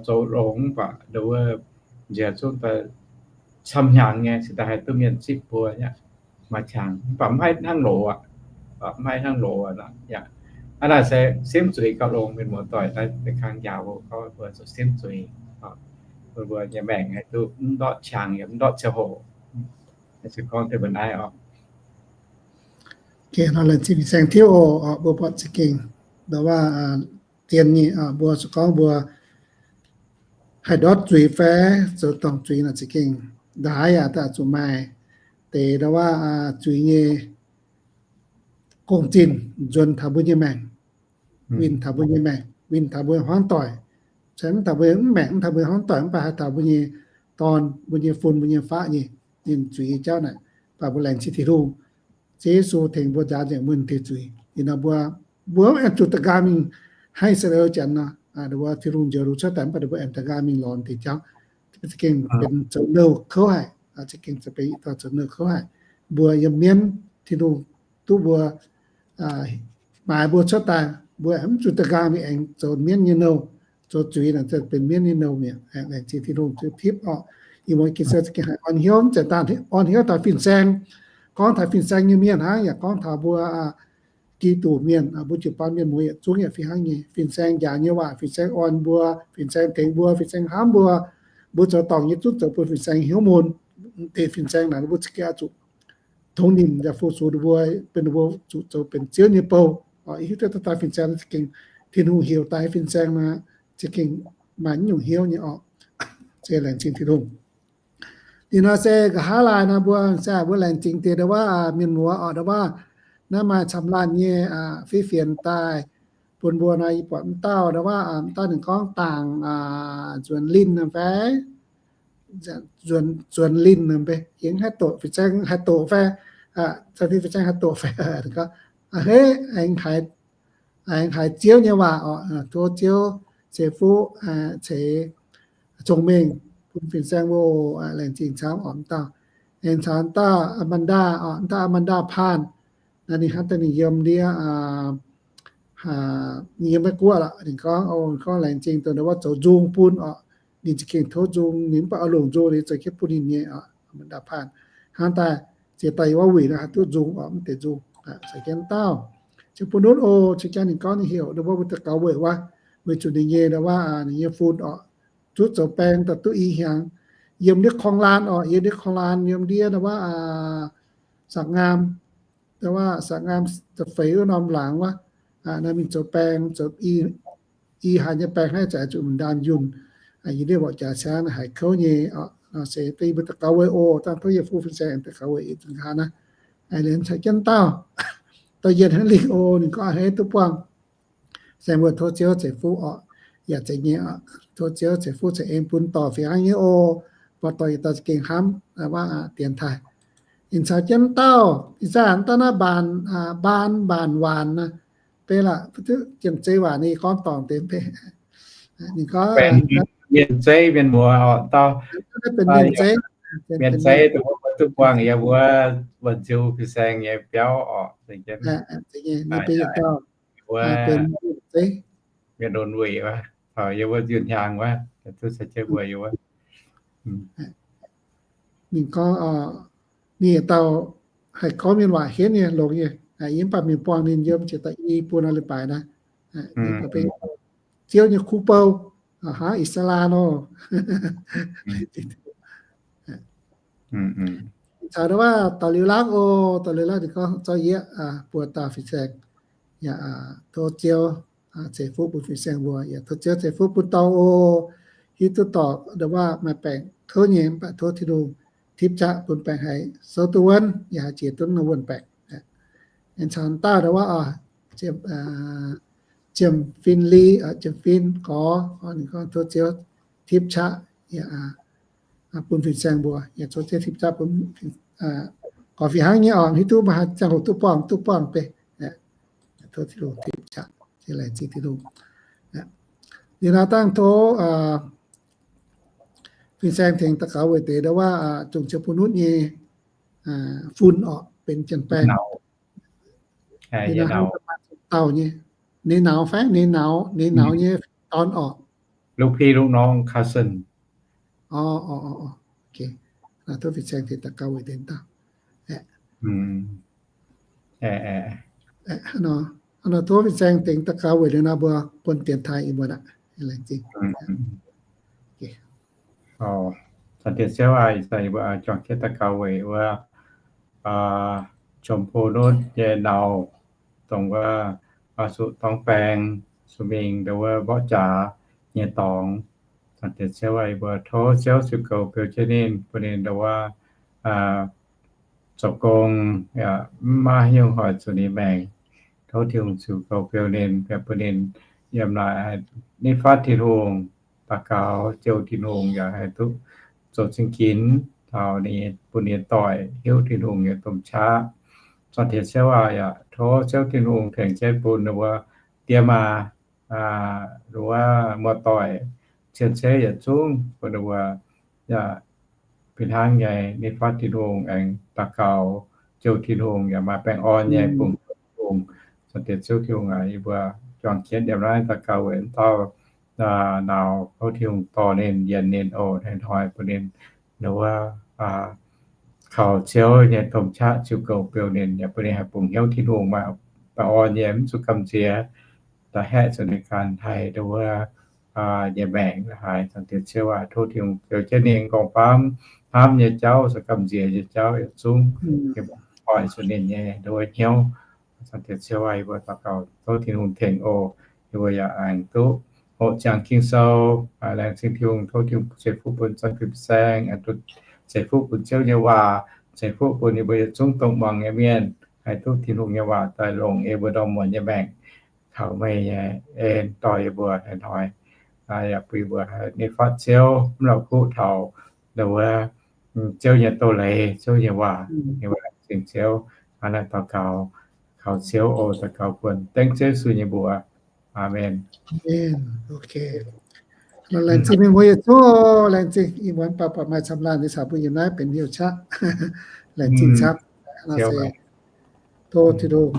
zoux longx, mv baac nduov nziex zungv daaih camv hnyangx nyei, cingx daaih haih duqv mienh zipv mbuo aqv. Maaih qangx, mv baac mv haih hnangv loz aqv. Mv haih hnangv loz aqv. Hnangv naaic se simv zuiz gauh longx, mienh muoz doic, naaiv kangv njaaux mbuo gorngv mbuo zuqc simv zuiz, mbuo nyei maengc haih duqv mv ndortv qangx yaac mv ndortv ziangh hoc. Se gorngv deix mbuo naaiv oc. Laengz zingh fin-saeng Tiuv oc. Mbuo buatc za'gengh ndau waac zien nyei, mbuo se gorngv mbuo haih ndortv zuiz fai zoux dorngc zuiz naaic za'gengh ndaaiv yaac daaih zuqc maaih deix ndau waac zuiz nyei gong-zinh nzuonx taux mbuo nyei maengc, winh taux mbuo nyei maengc, winh taux mbuo hmuangv doic. Se mv taux mbuo mv maengc, mv taux mbuo hmuangv doic, mv baac haih taux mbuo nyei dorn, mbuo nyei fun, mbuo nyei faqv nyei, ninh zuiz nyei jauv naaic. Mv baac mbuo laengz zingh Tin-Hungh, Ziouv Yesu tengx mbuo nzaaux nzengc mbuo deix zuiz. Ih nor mbuo, mbuo mv aengx zuqc da'nqaang mingh haiv Israel janx nor, mbuo Tin-Hungh njoux lungh cuotv daaih, mv baac mbuo aengx da'nqaang mingh lorz deix jauv, za'gengh benx zoux nouh kouv haic, za'gengh benx zoux nouh kouv haic. Mbuo yiem mienv, Tin-Hungh duqv mbuo maaiz mbuo cuotv daaih, mbuo mv zuqc da'nqaang mingh aengx zoux mienv nyei nouh, zoux zuiz naaic, benx mienv nyei nouh mi'aqv. Laengz zingh Tin-Hungh Ziouv tipv oc. Ih muonz Ging-Sou za'gengh haih orn hnyouv, mv zeiz dangh orn hnyouv taux fin-saeng, gorngv taux fin-saeng nyei mienh hnangv, yaac gorngv taux mbuo Giduc mienh, mbuo jiu-baang mienh muoz yietc zungv yaac fih hnangv nyei. Fin-saeng njaaux nyei waac, fin-saeng orn mbuo, fin-saeng tengx mbuo, fin-saeng hnamv mbuo. Mbuo zoux dorngc nyei zungv zoux bun fin-saeng hnyouv mun. Deix fin-saeng naaic mbuo za'gengh oix zuqc tongx nimc yaac fu-sux ninh mbuo, bun ninh mbuo zuqc zoux benx Ziouv nyei bou. Hiuv duqv daaih fin-saeng za'gengh Tin-Hungh heuc daaih fin-saeng nor, za'gengh maaih naaiv nyungc hnyouv nyei oc. Se laengz zingh Tin-Hungh. Liuz nor se nqa'haav laai nor mbuo se mbuo laengz zingh deix ndau waac mienh muoz oc, ndau waac naaiv maaih camv laanh nyei fei fienx daaih bun mbuo nor, yie buatc m'dauh ndau waac, m'dauh ninh gorngv dangc nzuonx linh fai nzuonx linh mbe, yie mv haih doqc, fin-saeng haih doqc fai, fin-saeng haih doqc fai, gorngv, a'hneiv, aengx haiz Ziouv nyei waac oc, tov Ziouv ceix fuqv, ceix cong-mengh bun fin-saeng mbuo. Laengz zingh camv oc m'dauh. Aengx caux m'dauh Amanda oc, m'dauh Amanda Paan, naaiv ninh hnangv daaih ninh yiem ndiev, ninh yiem Meiv-Guoqv lorqc. Ninh gorngv, ninh gorngv laengz zingh dongh ndau wuov zoux nzung bun oc. Ninh za'gengh tov nzung, ninh mv baac oix longc nzung, ninh zoux jienv bun ninh nyei oc, Amanda Paan. Hnangv daaih ziex dauh yiem wuov wuic nor haih duqv nzung oc, mv deix nzung. Caux jienv m'dauh, caux bun nunv oc, caux jienv ninh gorngv ninh heuc ndau wuov mbuo daux gaux weic wuov, weic zuqc ninh nyei ndau wuov, ninh nyei fun oc, zuqc zoux baeng daaih duqv i hnyangx, yiem ndiev korng laan oc, yiem ndiev korng laan, yiem ndiev ndau wuov, Saak Ngaam, ndau wuov Saak Ngaam da'feix wuov norm laangz wuov, naaiv mingh zoux baeng, zoux i, i haaix nyei baeng naaiv za'gengh zuqc ndaam yunh. Yie ndiev mborqv jaax ciangv haiz kouv nyei oc, se deix yie mbuo daux gaux weic oc, dangh tov yie fuqv fin-saeng daux gaux weic ih zanc nqa'haav naaiv. Liuz caux jienv m'dauh, dauh Yienh Hnangv Lingh oc, ninh gorngv a'hneiv duqv buangh. Saeng mbuo tov Ziouv ceix fuqv oc, yaac zeiz nyei oc, tov Ziouv ceix fuqv ceix en bun dorh fih hnangv nyei oc, buatc dorh yietc dauh za'gengh hnamv waac dienx taaih. Ninh caux jienv m'dauh, ih zanc m'dauh naaiv Mbaanc, Mbaanc, Mbaanc Waanc naaiv, beiv la'juqc Janx-Zei waac ninh gorngv dorngc deix beiv. Ninh gorngv mienh zei, mienh muoz oc, dauh benx mienh zei. Mienh zeiv dongh mbuo duqv buangh yiem wuov wuonh ziu fin-saeng nyei biauv orqc. Mienh donx-weic wuov, taux yiem wuov nzunc hnyangx wuov, duqv caux jienv mbuo yiem wuov. Ninh gorngv, ninh dauh haih gorngv mienh waac henv nyei, longx nyei. Yie mv baac mingh buangh ninh yiem jiex da'nyeic bun nor leiz-baaix naaiv. Ziouv nyei kuv bou, hnangv Ixalaah nor. Caux ndau wuov daux liuz laangv oc, daux liuz laangv ninh gorngv zorqv yie buoz dauh fin-saeng, yaac tov Ziouv ceix fuqv bun fin-saeng mbuo, yaac tov Ziouv ceix fuqv bun dorh oc. Hiuv duqv dorh ndau wuov maaih baengc kouv nyei, mv baac tov Tin-Hungh tipv qaqv bun baengc haih souv duqv wuonv, yaac haih jiex duqv norm wuonh baengc. Aengx caux dauh ndau wuov, Jiem Fin Li, Jiem Fin Gorx, ninh gorngv tov Ziouv tipv qaqv bun fin-saeng mbuo, yaac tov Ziouv tipv qaqv bun gorx fih hnangv nyei orqc, hiuv duqv maaih ziangh hoc duqv buangh, duqv buangh beiv. Tov Tin-Hungh tipv qaqv, laengz zingh Tin-Hungh. Liuz naaiv dangh tov fin-saeng tengx daux gaux weic deix ndau wuov zungh ziouc bun nutv nyei fun orqc, benx janx-baeng. Ninh nauz fai ninh nauz, ninh nauz nyei dorn orqc. Lungv pi lungv norm cousin. Tov fin-saeng tengx daux gaux weic deix dauh. Tov fin-saeng tengx daux gaux weic liuz nor mbuo bun dienx taaih ih muonz aqv. Laengz zingh. Zanc Diex Ziouv aac, ih zanc yie mbuo juangc jienv daux gaux weic wuov jomc hlo nutv nyei nauz, dongh wuov zuqc dorng baeng, zuqc mingh ndau wuov mborqv jaax nyei dorngx. Zanc Diex Ziouv aac, yie mbuo tov Ziouv Ziouv Goux beu jienv ninh, bun ninh ndau wuov zoux gong, mv maaih haaix nyungc hoic zuqc ninh maengc. Tov Tin-Hungh Ziouv Goux beu ninh, bun ninh yiem naaic nitv fatv Tin-Hungh, daux gaux jouh Tin-Hungh yaac haih duqv zoux cing-ginx taux ninh, bun ninh doic hiuv Tin-Hungh nyei domh qaqv. Zanc Diex Ziouv aac, yaac tov Ziouv Tin-Hungh tengx jienv bun ninh mbuo diex maac, wuov muoz-doic, cien-ceqv yietc zungv bun ninh mbuo yaac fih hnangv nyei nitv fatv Tin-Hungh, aengx daux gaux jouh Tin-Hungh, yaac maaih baengh orn nyei bungx Tin-Hungh. Zanc Diex Ziouv Tin-Hungh aac, yie mbuo juangc jienv yiem naaiv daux gaux weic dauh nauz, tov Tin-Hungh dorh ninh, yienc ninh oc, hnoi-hnoi bun ninh ndau wuov kaux Ziouv nyei domh qaqv Ziouv Goux beu ninh, yaac bun ninh haih bungx hnyouv Tin-Hungh, maaih baengh orn nyei, mv zuqc gamh nziex, da'haeqv zuqc ninh ganh haih ndau wuov nyei maengc la'haaix. Zanc Diex Ziouv aac, tov Tin-Hungh beu jienv ninh gorngv-baamv hnamv nyei jauv, zuqc gamh nziex nyei jauv yietc zungv, hoic zuqc ninh nyei ndau wuov hnyouv. Zanc Diex Ziouv aac, yie mbuo daux gaux tov Tin-Hungh tengx oc. Yie mbuo yaac aengx duqv hoqc ziangx Ging-Sou. Laengz zingh Tin-Hungh, tov Tin-Hungh ceix fuqv bun Zanc Fin-Saeng, duqv ceix fuqv bun Ziouv nyei waac, ceix fuqv bun yie mbuo yietc zungv dongh muangx nyei mienh haih duqv Tin-Hungh nyei waac daaih longc yie mbuo ndorm muonz nyei maengc. Taux meih nyei en dorh yie mbuo hnoi-hnoi, yaac bun yie mbuo haih nitv fatv Ziouv, mv la'kuqv taux ndau wuov Ziouv nyei doz-leiz, Ziouv nyei waac. Yie mbuo laengz zingh Ziouv. Hnangv naaiv daux gaux, kaux Ziouv oc, daux gaux buonc dengv Ziouv Yesu nyei mbuox. Aamen. Laengz zingh mienh muoz yietc zungv oc. Laengz zingh ih muonz baac buatc maaih camv laanh nyei caux mbuo yiem naaiv benx hnyouv qaqv. Laengz zingh camv. Tov Tin-Hungh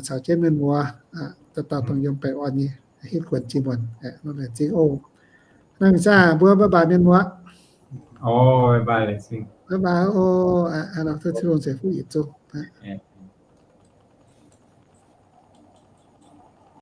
caux jienv mienh muoz dauh dauh dongh yiem baengh orn nyei, hitv guonc jiex muonc. Laengz zingh oc. Naaiv mingh zaah mbuo bye bye mienh muoz. Bye bye oc. Tov Tin-Hungh ceix fuqv yietc zungv.